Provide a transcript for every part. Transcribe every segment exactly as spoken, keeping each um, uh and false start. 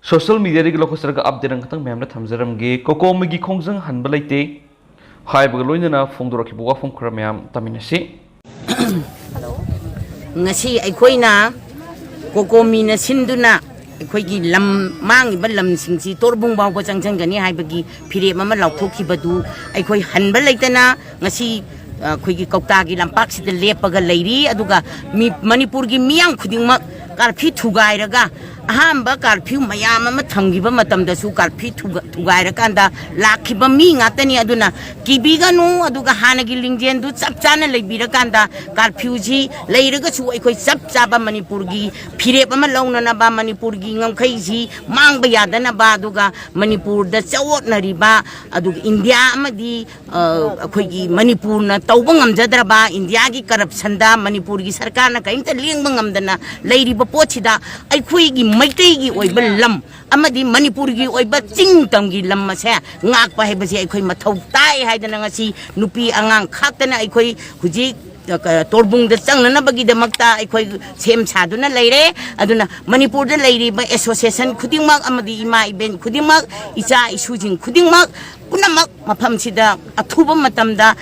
Social ꯃꯤꯗꯤꯌꯥꯗꯒꯤ ꯂꯧꯈꯠꯆꯔꯒ update ꯑꯃꯈꯛꯇꯪ ꯃꯌꯥꯝꯗ ꯊꯝꯖꯔꯝꯒꯦ꯫ ꯀꯣꯀꯣꯃꯤꯒꯤ ꯈꯣꯡꯖꯪ ꯍꯟꯕ ꯂꯩꯇꯦ ꯍꯥꯏꯕꯒ ꯂꯣꯏꯅꯅ ꯐꯣꯡꯗꯣꯔꯛꯈꯤꯕ ꯋꯥꯐꯝ ꯈꯔ ꯃꯌꯥꯝ ꯇꯥꯃꯤꯟꯅꯁꯤ꯫ ꯉꯁꯤ ꯑꯩꯈꯣꯏꯅ ꯀꯣꯀꯣꯃꯤꯅ ꯁꯤꯟꯗꯨꯅ ꯑꯩꯈꯣꯏꯒꯤ ꯂꯝ ꯃꯥꯡꯉꯤꯕ ꯂꯝꯁꯤꯡꯁꯤ ꯇꯣꯔꯕꯨꯡ ꯐꯥꯎꯕ ꯆꯪꯁꯤꯟꯒꯅꯤ ꯍꯥꯏꯕꯒꯤ ꯐꯤꯔꯦꯞ ꯑꯃ ꯂꯥꯎꯊꯣꯛꯈꯤꯕꯗꯨ ꯑꯩꯈꯣꯏ ꯍꯟꯕ ꯂꯩꯇꯅ ꯉꯁꯤ ꯑꯩꯈꯣꯏꯒꯤ ꯀꯧꯇꯥꯒꯤ ꯂꯝꯄꯥꯛꯁꯤꯗ ꯂꯦꯞꯄꯒ ꯂꯩꯔꯤ꯫ ꯑꯗꯨꯒ ꯃꯤ, ꯃꯅꯤꯄꯨꯔꯒꯤ ꯃꯤꯌꯥꯝ ꯈꯨꯗꯤꯡꯃꯛ ꯀꯥꯔꯐ꯭ꯌꯨ ꯊꯨꯒꯥꯏꯔꯒ, ꯑꯍꯥꯟꯕ ꯀꯥꯔꯐ꯭ꯌꯨ ꯃꯌꯥꯝ ꯑꯃ ꯊꯝꯈꯤꯕ ꯃꯇꯝꯗꯁꯨ ꯀꯥꯔꯐ꯭ꯌꯨ ꯊꯨꯒ-, ꯊꯨꯒꯥꯏꯔꯀꯥꯟꯗ ꯂꯥꯛꯈꯤꯕ ꯃꯤ ꯉꯥꯛꯇꯅꯤ꯫ ꯑꯗꯨꯅ ꯀꯤꯕꯤꯒꯅꯨ, ꯑꯗꯨꯒ ꯍꯥꯟꯅꯒꯤ ꯂꯤꯡꯖꯦꯜꯗꯨ ꯆꯞ ꯆꯥꯅ ꯂꯩꯕꯤꯔꯀꯥꯟꯗ ꯀꯥꯔꯐ꯭ꯌꯨꯁꯤ ꯂꯩꯔꯒꯁꯨ ꯑꯩꯈꯣꯏ ꯆꯞ ꯆꯥꯕ ꯃꯅꯤꯄꯨꯔꯒꯤ ꯐꯤꯔꯦꯞ ꯑꯃ ꯂꯧꯅꯅꯕ, ꯃꯅꯤꯄꯨꯔꯒꯤ ꯉꯝꯈꯩꯁꯤ ꯃꯥꯡꯕ ꯌꯥꯗꯅꯕ, ꯑꯗꯨꯒ ꯃꯅꯤꯄꯨꯔꯗ ꯆꯌꯣꯠꯅꯔꯤꯕ, ꯑꯗꯨꯒ ꯏꯟꯗꯤꯌꯥ ꯑꯃꯗꯤ ꯑ, ꯑꯩꯈꯣꯏꯒꯤ ꯃꯅꯤꯄꯨꯔꯅ ꯇꯧꯕ ꯉꯝꯖꯗ꯭ꯔꯕ, ꯏꯟꯗꯤꯌꯥꯒꯤ ꯀꯔꯞꯁꯟꯗ ꯃꯅꯤꯄꯨꯔꯒꯤ ꯁꯔꯀꯥꯔꯅ ꯀꯔꯤꯝꯇ ꯂꯦꯡꯕ ꯉꯝꯗꯅ ꯂꯩꯔꯤꯕ ꯄꯣꯠꯁꯤꯗ, ꯑꯩꯈꯣꯏꯒꯤ ꯃꯩꯇꯩꯒꯤ ꯑꯣꯏꯕ ꯂꯝ ꯑꯃꯗꯤ ꯃꯅꯤꯄꯨꯔꯒꯤ ꯑꯣꯏꯕ ꯆꯤꯡ ꯇꯝꯒꯤ ꯂꯝ ꯑꯁꯦ ꯉꯥꯛꯄ ꯍꯥꯏꯕꯁꯦ ꯑꯩꯈꯣꯏ ꯃꯊꯧ ꯇꯥꯏ ꯍꯥꯏꯗꯅ ꯉꯁꯤ ꯅꯨꯄꯤ ꯑꯉꯥꯡ ꯈꯥꯛꯇꯅ ꯑꯩꯈꯣꯏ ꯍꯧꯖꯤꯛ, ꯑ, ꯇꯣꯔꯕꯨꯡꯗ ꯆꯪꯅꯅꯕꯒꯤꯗꯃꯛꯇ ꯑꯩꯈꯣꯏ ꯁꯦꯝ ꯁꯥꯗꯨꯅ ꯂꯩꯔꯦ꯫ ꯑꯗꯨꯅ ꯃꯅꯤꯄꯨꯔꯗ ꯂꯩꯔꯤꯕ ꯑꯦꯁꯣꯁꯤꯌꯦꯁꯟ ꯈꯨꯗꯤꯡꯃꯛ ꯑꯃꯗꯤ ꯏꯃꯥ ꯏꯕꯦꯟ ꯈꯨꯗꯤꯡꯃꯛ, ꯏꯆꯥ ꯏꯁꯨꯁꯤꯡ ꯈꯨꯗꯤꯡꯃꯛ ꯄꯨꯝꯅꯃꯛ ꯃꯐꯝꯁꯤꯗ ꯑꯊꯨꯕ ꯃꯇꯝꯗ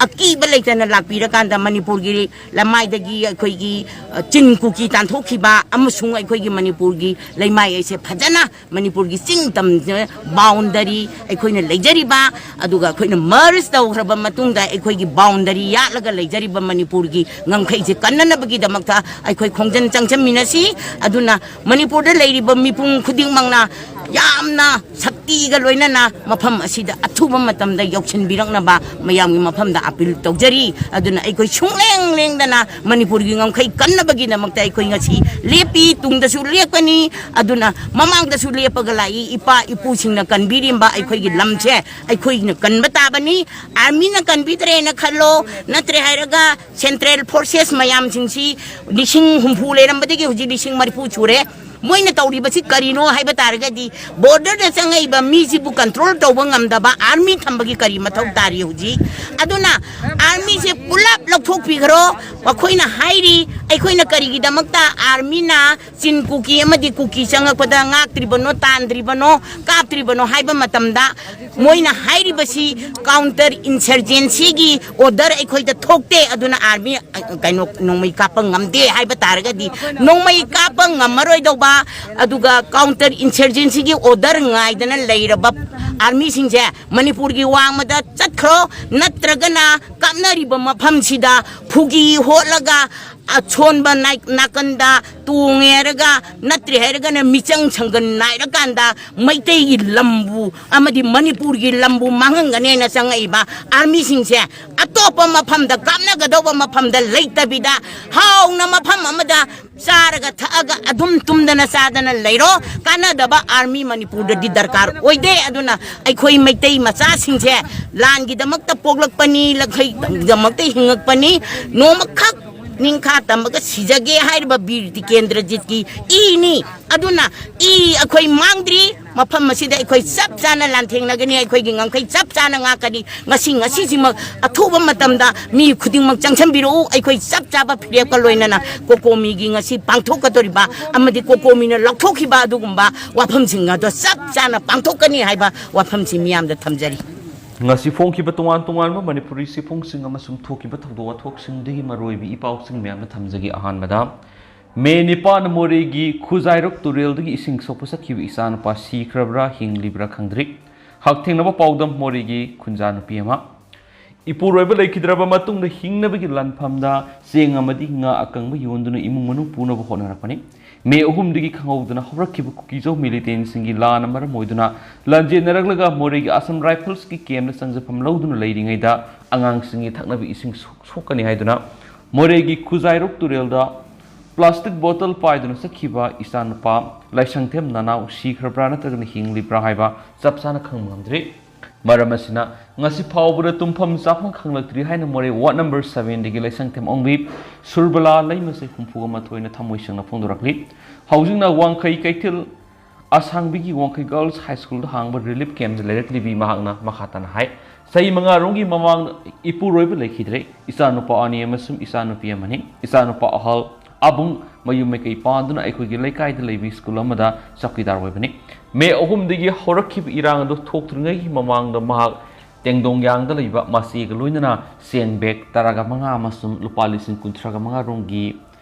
ꯑꯀꯤꯕ ꯂꯩꯇꯅ ꯂꯥꯛꯄꯤꯔꯀꯥꯟꯗ ꯃꯅꯤꯄꯨꯔꯒꯤ ꯂꯃꯥꯏꯗꯒꯤ ꯑꯩꯈꯣꯏꯒꯤ, ꯑ, ꯆꯤꯟ ꯀꯨꯀꯤ ꯇꯥꯟꯊꯣꯛꯈꯤꯕ ꯑꯃꯁꯨꯡ ꯑꯩꯈꯣꯏꯒꯤ ꯃꯅꯤꯄꯨꯔꯒꯤ ꯂꯩꯃꯥꯏ ꯑꯁꯦ ꯐꯖꯅ ꯃꯅꯤꯄꯨꯔꯒꯤ ꯆꯤꯡ ꯇꯝ ꯕꯥꯎꯟꯗꯔꯤ ꯑꯩꯈꯣꯏꯅ ꯂꯩꯖꯔꯤꯕ, ꯑꯗꯨꯒ ꯑꯩꯈꯣꯏꯅ ꯃꯔꯖ ꯇꯧꯈ꯭ꯔꯕ ꯃꯇꯨꯡꯗ ꯑꯩꯈꯣꯏꯒꯤ ꯕꯥꯎꯟꯗꯔꯤ ꯌꯥꯠꯂꯒ ꯂꯩꯖꯔꯤꯕ ꯃꯅꯤꯄꯨꯔꯒꯤ ꯉꯝꯈꯩꯁꯦ ꯀꯟꯅꯅꯕꯒꯤꯗꯃꯛꯇ ꯑꯩꯈꯣꯏ ꯈꯣꯡꯖꯪ ꯆꯪꯁꯤꯟꯃꯤꯟꯅꯁꯤ꯫ ꯑꯗꯨꯅ ꯃꯅꯤꯄꯨꯔꯗ ꯂꯩꯔꯤꯕ ꯃꯤꯄꯨꯝ ꯈꯨꯗꯤꯡꯃꯛꯅ ꯌꯥꯝꯅ ꯁꯛꯇꯤꯒ ꯂꯣꯏꯅꯅ ꯃꯐꯝ ꯑꯁꯤꯗ ꯑꯊꯨꯕ ꯃꯇꯝꯗ ꯌꯧꯁꯤꯟꯕꯤꯔꯛꯅꯕ ꯃꯌꯥꯝꯒꯤ ꯃꯐꯝꯗ ꯑꯄꯤꯜ ꯇꯧꯖꯔꯤ꯫ ꯑꯗꯨꯅ ꯑꯩꯈꯣꯏ ꯁꯨꯡꯂꯦꯡ ꯂꯦꯡꯗꯅ ꯃꯅꯤꯄꯨꯔꯒꯤ ꯉꯝꯈꯩ ꯀꯟꯅꯕꯒꯤꯗꯃꯛꯇ ꯑꯩꯈꯣꯏ ꯉꯁꯤ ꯂꯦꯞꯄꯤ, ꯇꯨꯡꯗꯁꯨ ꯂꯦꯞꯀꯅꯤ꯫ ꯑꯗꯨꯅ ꯃꯃꯥꯡꯗꯁꯨ ꯂꯦꯞꯄꯒ ꯂꯥꯛꯏ, ꯏꯄꯥ ꯏꯄꯨꯁꯤꯡꯅ ꯀꯟꯕꯤꯔꯤꯕ ꯑꯩꯈꯣꯏꯒꯤ ꯂꯝꯁꯦ ꯑꯩꯈꯣꯏꯅ ꯀꯟꯕ ꯇꯥꯕꯅꯤ꯫ ꯑꯥꯔꯃꯤꯅ ꯀꯟꯕꯤꯗ꯭ꯔꯦꯅ ꯈꯜꯂꯣ, ꯅꯠꯇ꯭ꯔꯦ ꯍꯥꯏꯔꯒ ꯁꯦꯟꯇ꯭ꯔꯦꯜ ꯐꯣꯔꯁꯦꯁ ꯃꯌꯥꯝꯁꯤꯡꯁꯤ ꯂꯤꯁꯤꯡ ꯍꯨꯝꯐꯨ ꯂꯩꯔꯝꯕꯗꯒꯤ ꯍꯧꯖꯤꯛ ꯂꯤꯁꯤꯡ ꯃꯔꯤꯐꯨ ꯁꯨꯔꯦ꯫ ꯃꯣꯏꯅ ꯇꯧꯔꯤꯕꯁꯤ ꯀꯔꯤꯅꯣ ꯍꯥꯏꯕ ꯇꯥꯔꯒꯗꯤ, ꯕꯣꯔꯗꯔꯗ ꯆꯪꯉꯛꯏꯕ ꯃꯤꯁꯤꯕꯨ ꯀꯟꯇ꯭ꯔꯣꯜ ꯇꯧꯕ ꯉꯝꯗꯕ ꯑꯥꯔꯃꯤ ꯊꯝꯕꯒꯤ ꯀꯔꯤ ꯃꯊꯧ ꯇꯥꯔꯤ ꯍꯧꯖꯤꯛ? ꯑꯗꯨꯅ ꯑꯥꯔꯃꯤꯁꯦ ꯄꯨꯂꯞ ꯂꯧꯊꯣꯛꯄꯤꯈ꯭ꯔꯣ꯫ ꯃꯈꯣꯏꯅ ꯍꯥꯏꯔꯤ, ꯑꯩꯈꯣꯏꯅ ꯀꯔꯤꯒꯤꯗꯃꯛꯇ ꯑꯥꯔꯃꯤꯅ ꯆꯤꯟ ꯀꯨꯀꯤ ꯑꯃꯗꯤ ꯀꯨꯀꯤ ꯆꯪꯉꯛꯄꯗ ꯉꯥꯛꯇ꯭ꯔꯤꯕꯅꯣ, ꯇꯥꯟꯗ꯭ꯔꯤꯕꯅꯣ, ꯀꯥꯞꯇ꯭ꯔꯤꯕꯅꯣ ꯍꯥꯏꯕ ꯃꯇꯝꯗ, ꯃꯣꯏꯅ ꯍꯥꯏꯔꯤꯕꯁꯤ counter insurgencyꯒꯤ order ꯑꯩꯈꯣꯏꯗ ꯊꯣꯛꯇꯦ, ꯑꯗꯨꯅ ꯑꯥꯔꯃꯤ, ꯑ, ꯀꯩꯅꯣ, ꯅꯣꯡꯃꯩ ꯀꯥꯞꯄ ꯉꯝꯗꯦ ꯍꯥꯏꯕ ꯇꯥꯔꯒꯗꯤ, ꯅꯣꯡꯃꯩ ꯀꯥꯞꯄ ꯉꯝꯃꯔꯣꯏꯗꯧꯕ, ꯑꯗꯨꯒ counter insurgencyꯒꯤ order ꯉꯥꯏꯗꯅ ꯂꯩꯔꯕ ꯑꯥꯔꯃꯤꯁꯤꯡꯁꯦ ꯃꯅꯤꯄꯨꯔꯒꯤ ꯋꯥꯡꯃꯗ ꯆꯠꯈ꯭ꯔꯣ, ꯅꯠꯇ꯭ꯔꯒꯅ ꯀꯥꯞꯅꯔꯤꯕ ꯃꯐꯝꯁꯤꯗ ꯐꯨꯒꯤ ꯍꯣꯠꯂꯒ ꯑꯁꯣꯟꯕ ꯅꯥꯏ-, ꯅꯥꯀꯟꯗ ꯇꯣꯡꯉꯦ ꯍꯥꯏꯔꯒ, ꯅꯠꯇ꯭ꯔꯦ ꯍꯥꯏꯔꯒꯅ ꯃꯤꯆꯪ ꯁꯪꯒꯟ ꯅꯥꯏꯔꯀꯥꯟꯗ ꯃꯩꯇꯩꯒꯤ ꯂꯝꯕꯨ ꯑꯃꯗꯤ ꯃꯅꯤꯄꯨꯔꯒꯤ ꯂꯝꯕꯨ ꯃꯥꯡꯍꯟꯒꯅꯦꯅ ꯆꯪꯉꯛꯏꯕ ꯑꯥꯔꯃꯤꯁꯤꯡꯁꯦ ꯑꯇꯣꯞꯄ ꯃꯐꯝꯗ, ꯀꯥꯞꯅꯒꯗꯧꯕ ꯃꯐꯝꯗ ꯂꯩꯇꯕꯤꯗ, ꯍꯥꯎꯅ ꯃꯐꯝ ꯑꯃꯗ ꯆꯥꯔꯒ ꯊꯛꯑꯒ ꯑꯗꯨꯝ ꯇꯨꯝꯗꯅ ꯆꯥꯗꯅ ꯂꯩꯔꯣ꯫ ꯀꯥꯟꯅꯗꯕ ꯑꯥꯔꯃꯤ ꯃꯅꯤꯄꯨꯔꯗꯗꯤ ꯗꯔꯀꯥꯔ ꯑꯣꯏꯗꯦ꯫ ꯑꯗꯨꯅ ꯑꯩꯈꯣꯏ ꯃꯩꯇꯩ ꯃꯆꯥꯁꯤꯡꯁꯦ ꯂꯥꯟꯒꯤꯗꯃꯛꯇ ꯄꯣꯛꯂꯛꯄꯅꯤ, ꯂꯟꯊꯩꯗꯃꯛꯇ ꯍꯤꯡꯉꯛꯄꯅꯤ꯫ ꯅꯣꯡꯃꯈꯛ ꯅꯤꯡꯈꯥ ꯇꯝꯃꯒ ꯁꯤꯖꯒꯦ ꯍꯥꯏꯔꯤꯕ ꯕꯤꯔ ꯇꯤꯀꯦꯟꯗ꯭ꯔꯖꯤꯠꯀꯤ ꯏꯅꯤ꯫ ꯑꯗꯨꯅ ꯏ ꯑꯩꯈꯣꯏ ꯃꯥꯡꯗ꯭ꯔꯤ꯫ ꯃꯐꯝ ꯑꯁꯤꯗ ꯑꯩꯈꯣꯏ ꯆꯞ ꯆꯥꯅ ꯂꯥꯟꯊꯦꯡꯅꯒꯅꯤ, ꯑꯩꯈꯣꯏꯒꯤ ꯉꯝꯈꯩ ꯆꯞ ꯆꯥꯅ ꯉꯥꯛꯀꯅꯤ꯫ ꯉꯁꯤ, ꯉꯁꯤꯁꯤꯃꯛ ꯑꯊꯨꯕ ꯃꯇꯝꯗ ꯃꯤ ꯈꯨꯗꯤꯡꯃꯛ ꯆꯪꯁꯤꯟꯕꯤꯔꯛꯎ꯫ ꯑꯩꯈꯣꯏ ꯆꯞ ꯆꯥꯕ ꯐꯤꯔꯦꯞꯀ ꯂꯣꯏꯅꯅ ꯀꯣꯀꯣꯃꯤꯒꯤ ꯉꯁꯤ ꯄꯥꯡꯊꯣꯛꯀꯗꯧꯔꯤꯕ ꯑꯃꯗꯤ ꯀꯣꯀꯣꯃꯤꯅ ꯂꯥꯎꯊꯣꯛꯈꯤꯕ ꯑꯗꯨꯒꯨꯝꯕ ꯋꯥꯐꯝꯁꯤꯡ ꯑꯗꯣ ꯆꯞ ꯆꯥꯅ ꯄꯥꯡꯊꯣꯛꯀꯅꯤ ꯍꯥꯏꯕ ꯋꯥꯐꯝꯁꯤ ꯃꯤꯌꯥꯝꯗ ꯊꯝꯖꯔꯤ꯫ ꯉꯁꯤ ꯐꯣꯡꯈꯤꯕ ꯇꯣꯉꯥꯟ ꯇꯣꯉꯥꯟꯕ ꯃꯅꯤꯄꯨꯔꯤ ꯆꯦꯐꯣꯡꯁꯤꯡ ꯑꯃꯁꯨꯡ ꯊꯣꯛꯈꯤꯕ ꯊꯧꯗꯣꯛ ꯋꯥꯊꯣꯛꯁꯤꯡꯗꯒꯤ ꯃꯔꯨꯑꯣꯏꯕ ꯏ ꯄꯥꯎꯁꯤꯡ ꯃꯌꯥꯝꯅ ꯊꯝꯖꯒꯦ꯫ ꯑꯍꯥꯟꯕꯗ, ꯃꯦ ꯅꯤꯄꯥꯟ, ꯃꯣꯔꯦꯒꯤ ꯈꯨꯖꯥꯏꯔꯣꯛ ꯇꯨꯔꯦꯜꯗꯒꯤ ꯏꯁꯤꯡ ꯁꯣꯛꯄ ꯆꯠꯈꯤꯕ ꯏꯆꯥꯅꯨꯄꯥ ꯁꯤꯈ꯭ꯔꯕ꯭ꯔꯥ, ꯍꯤꯡꯂꯤꯕ꯭ꯔꯥ ꯈꯪꯗ꯭ꯔꯤ꯫ ꯍꯛꯊꯦꯡꯅꯕ ꯄꯥꯎꯗꯝ, ꯃꯣꯔꯦꯒꯤ ꯈꯨꯟꯖꯥ ꯅꯨꯄꯤ ꯑꯃ ꯏꯄꯨꯔꯣꯏꯕ ꯂꯩꯈꯤꯗ꯭ꯔꯕ ꯃꯇꯨꯡꯗ ꯍꯤꯡꯅꯕꯒꯤ ꯂꯥꯟꯐꯝꯗ ꯆꯦꯡ ꯑꯃꯗꯤ ꯉꯥ ꯑꯀꯪꯕ ꯌꯣꯟꯗꯨꯅ ꯏꯃꯨꯡ ꯃꯅꯨꯡ ꯄꯨꯅꯕ ꯍꯣꯠꯅꯔꯛꯄꯅꯤ꯫ ꯃꯦ ꯑꯍꯨꯝꯗꯒꯤ ꯈꯪꯍꯧꯗꯅ ꯍꯧꯔꯛꯈꯤꯕ ꯀꯨꯀꯤꯖꯧ ꯃꯤꯂꯤꯇꯦꯟꯁꯤꯡꯒꯤ ꯂꯥꯟꯅ ꯃꯔꯝ ꯑꯣꯏꯗꯨꯅ ꯂꯥꯟꯖꯦꯟꯅꯔꯛꯂꯒ ꯃꯣꯔꯦꯒꯤ ꯑꯁꯥꯝ ꯔꯥꯏꯐꯜꯁꯀꯤ ꯀꯦꯝꯗ ꯆꯪꯖꯐꯝ ꯂꯧꯗꯨꯅ ꯂꯩꯔꯤꯉꯩꯗ ꯑꯉꯥꯡꯁꯤꯡꯒꯤ ꯊꯛꯅꯕ ꯏꯁꯤꯡ ꯁꯣꯛ-, ꯁꯣꯛꯀꯅꯤ ꯍꯥꯏꯗꯨꯅ ꯃꯣꯔꯦꯒꯤ ꯈꯨꯖꯥꯏꯔꯣꯛ ꯇꯨꯔꯦꯜꯗ ꯄ꯭ꯂꯥꯁꯇꯤꯛ ꯕꯣꯇꯜ ꯄꯥꯏꯗꯨꯅ ꯆꯠꯈꯤꯕ ꯏꯆꯥꯅꯨꯄꯥ ꯂꯥꯏꯁꯪꯊꯦꯝ ꯅꯅꯥꯎ ꯁꯤꯈ꯭ꯔꯕ꯭ꯔꯥ ꯅꯠꯇ꯭ꯔꯒꯅ ꯍꯤꯡꯂꯤꯕ꯭ꯔꯥ ꯍꯥꯏꯕ ꯆꯞ ꯆꯥꯅ ꯈꯪꯕ ꯉꯝꯗ꯭ꯔꯤ꯫ ꯃꯔꯝ ꯑꯁꯤꯅ ꯉꯁꯤ ꯐꯥꯎꯕꯗ ꯇꯨꯝꯐꯝ ꯆꯥꯐꯝ ꯈꯪꯂꯛꯇ꯭ꯔꯤ ꯍꯥꯏꯅ ꯃꯣꯔꯦ ꯋꯥꯔꯗ ꯅꯝꯕꯔ ꯁꯚꯦꯟꯗꯒꯤ ꯂꯥꯏꯁꯪꯊꯦꯝ ꯑꯣꯡꯕꯤ ꯁꯨꯔꯕꯂꯥ ꯂꯩꯃꯁꯦ ꯍꯨꯝꯐꯨꯒ ꯃꯥꯊꯣꯏꯅ ꯊꯃꯣꯏ ꯁꯦꯡꯅ ꯐꯣꯡꯗꯣꯔꯛꯂꯤ꯫ ꯍꯧꯖꯤꯛꯅ ꯋꯥꯡꯈꯩ ꯀꯩꯊꯦꯜ ꯑꯁꯥꯡꯕꯤꯒꯤ ꯋꯥꯡꯈꯩ Girls High Schoolꯗ ꯍꯥꯡꯕ relief campꯇ ꯂꯩꯔꯛꯂꯤꯕꯤ ꯃꯍꯥꯛꯅ ꯃꯈꯥ ꯇꯥꯅ ꯍꯥꯏ, ꯆꯍꯤ ꯃꯉꯥꯔꯣꯝꯒꯤ ꯃꯃꯥꯡꯗ ꯏꯄꯨꯔꯣꯏꯕ ꯂꯩꯈꯤꯗ꯭ꯔꯦ꯫ ꯏꯆꯥꯅꯨꯄꯥ ꯑꯅꯤ ꯑꯃꯁꯨꯡ ꯏꯆꯥꯅꯨꯄꯤ ꯑꯃꯅꯤ꯫ ꯏꯆꯥꯅꯨꯄꯥ ꯑꯍꯜ ꯑꯕꯨꯡ ꯃꯌꯨꯝ ꯃꯀꯩ ꯄꯥꯟꯗꯨꯅ ꯑꯩꯈꯣꯏꯒꯤ ꯂꯩꯀꯥꯏꯗ ꯂꯩꯕ ꯁ꯭ꯀꯨꯜ ꯑꯃꯗ ꯆꯧꯀꯤꯗꯥꯔ ꯑꯣꯏꯕꯅꯤ꯫ ꯃꯦ ꯑꯍꯨꯝꯗꯒꯤ ꯍꯧꯔꯛꯈꯤꯕ ꯏꯔꯥꯡ ꯑꯗꯨ ꯊꯣꯛꯇ꯭ꯔꯤꯉꯩꯒꯤ ꯃꯃꯥꯡꯗ ꯃꯍꯥꯛ ꯇꯦꯡꯗꯣꯡꯌꯥꯡꯗ ꯂꯩꯕ ꯃꯆꯦꯒ ꯂꯣꯏꯅꯅ ꯆꯦꯡ bag ꯇꯔꯥꯒ ꯃꯉꯥ ꯑꯃꯁꯨꯡ ꯂꯨꯄꯥ ꯂꯤꯁꯤꯡ ꯀꯨꯟꯊ꯭ꯔꯥꯒ ꯃꯉꯥ ꯔꯣꯝꯒꯤ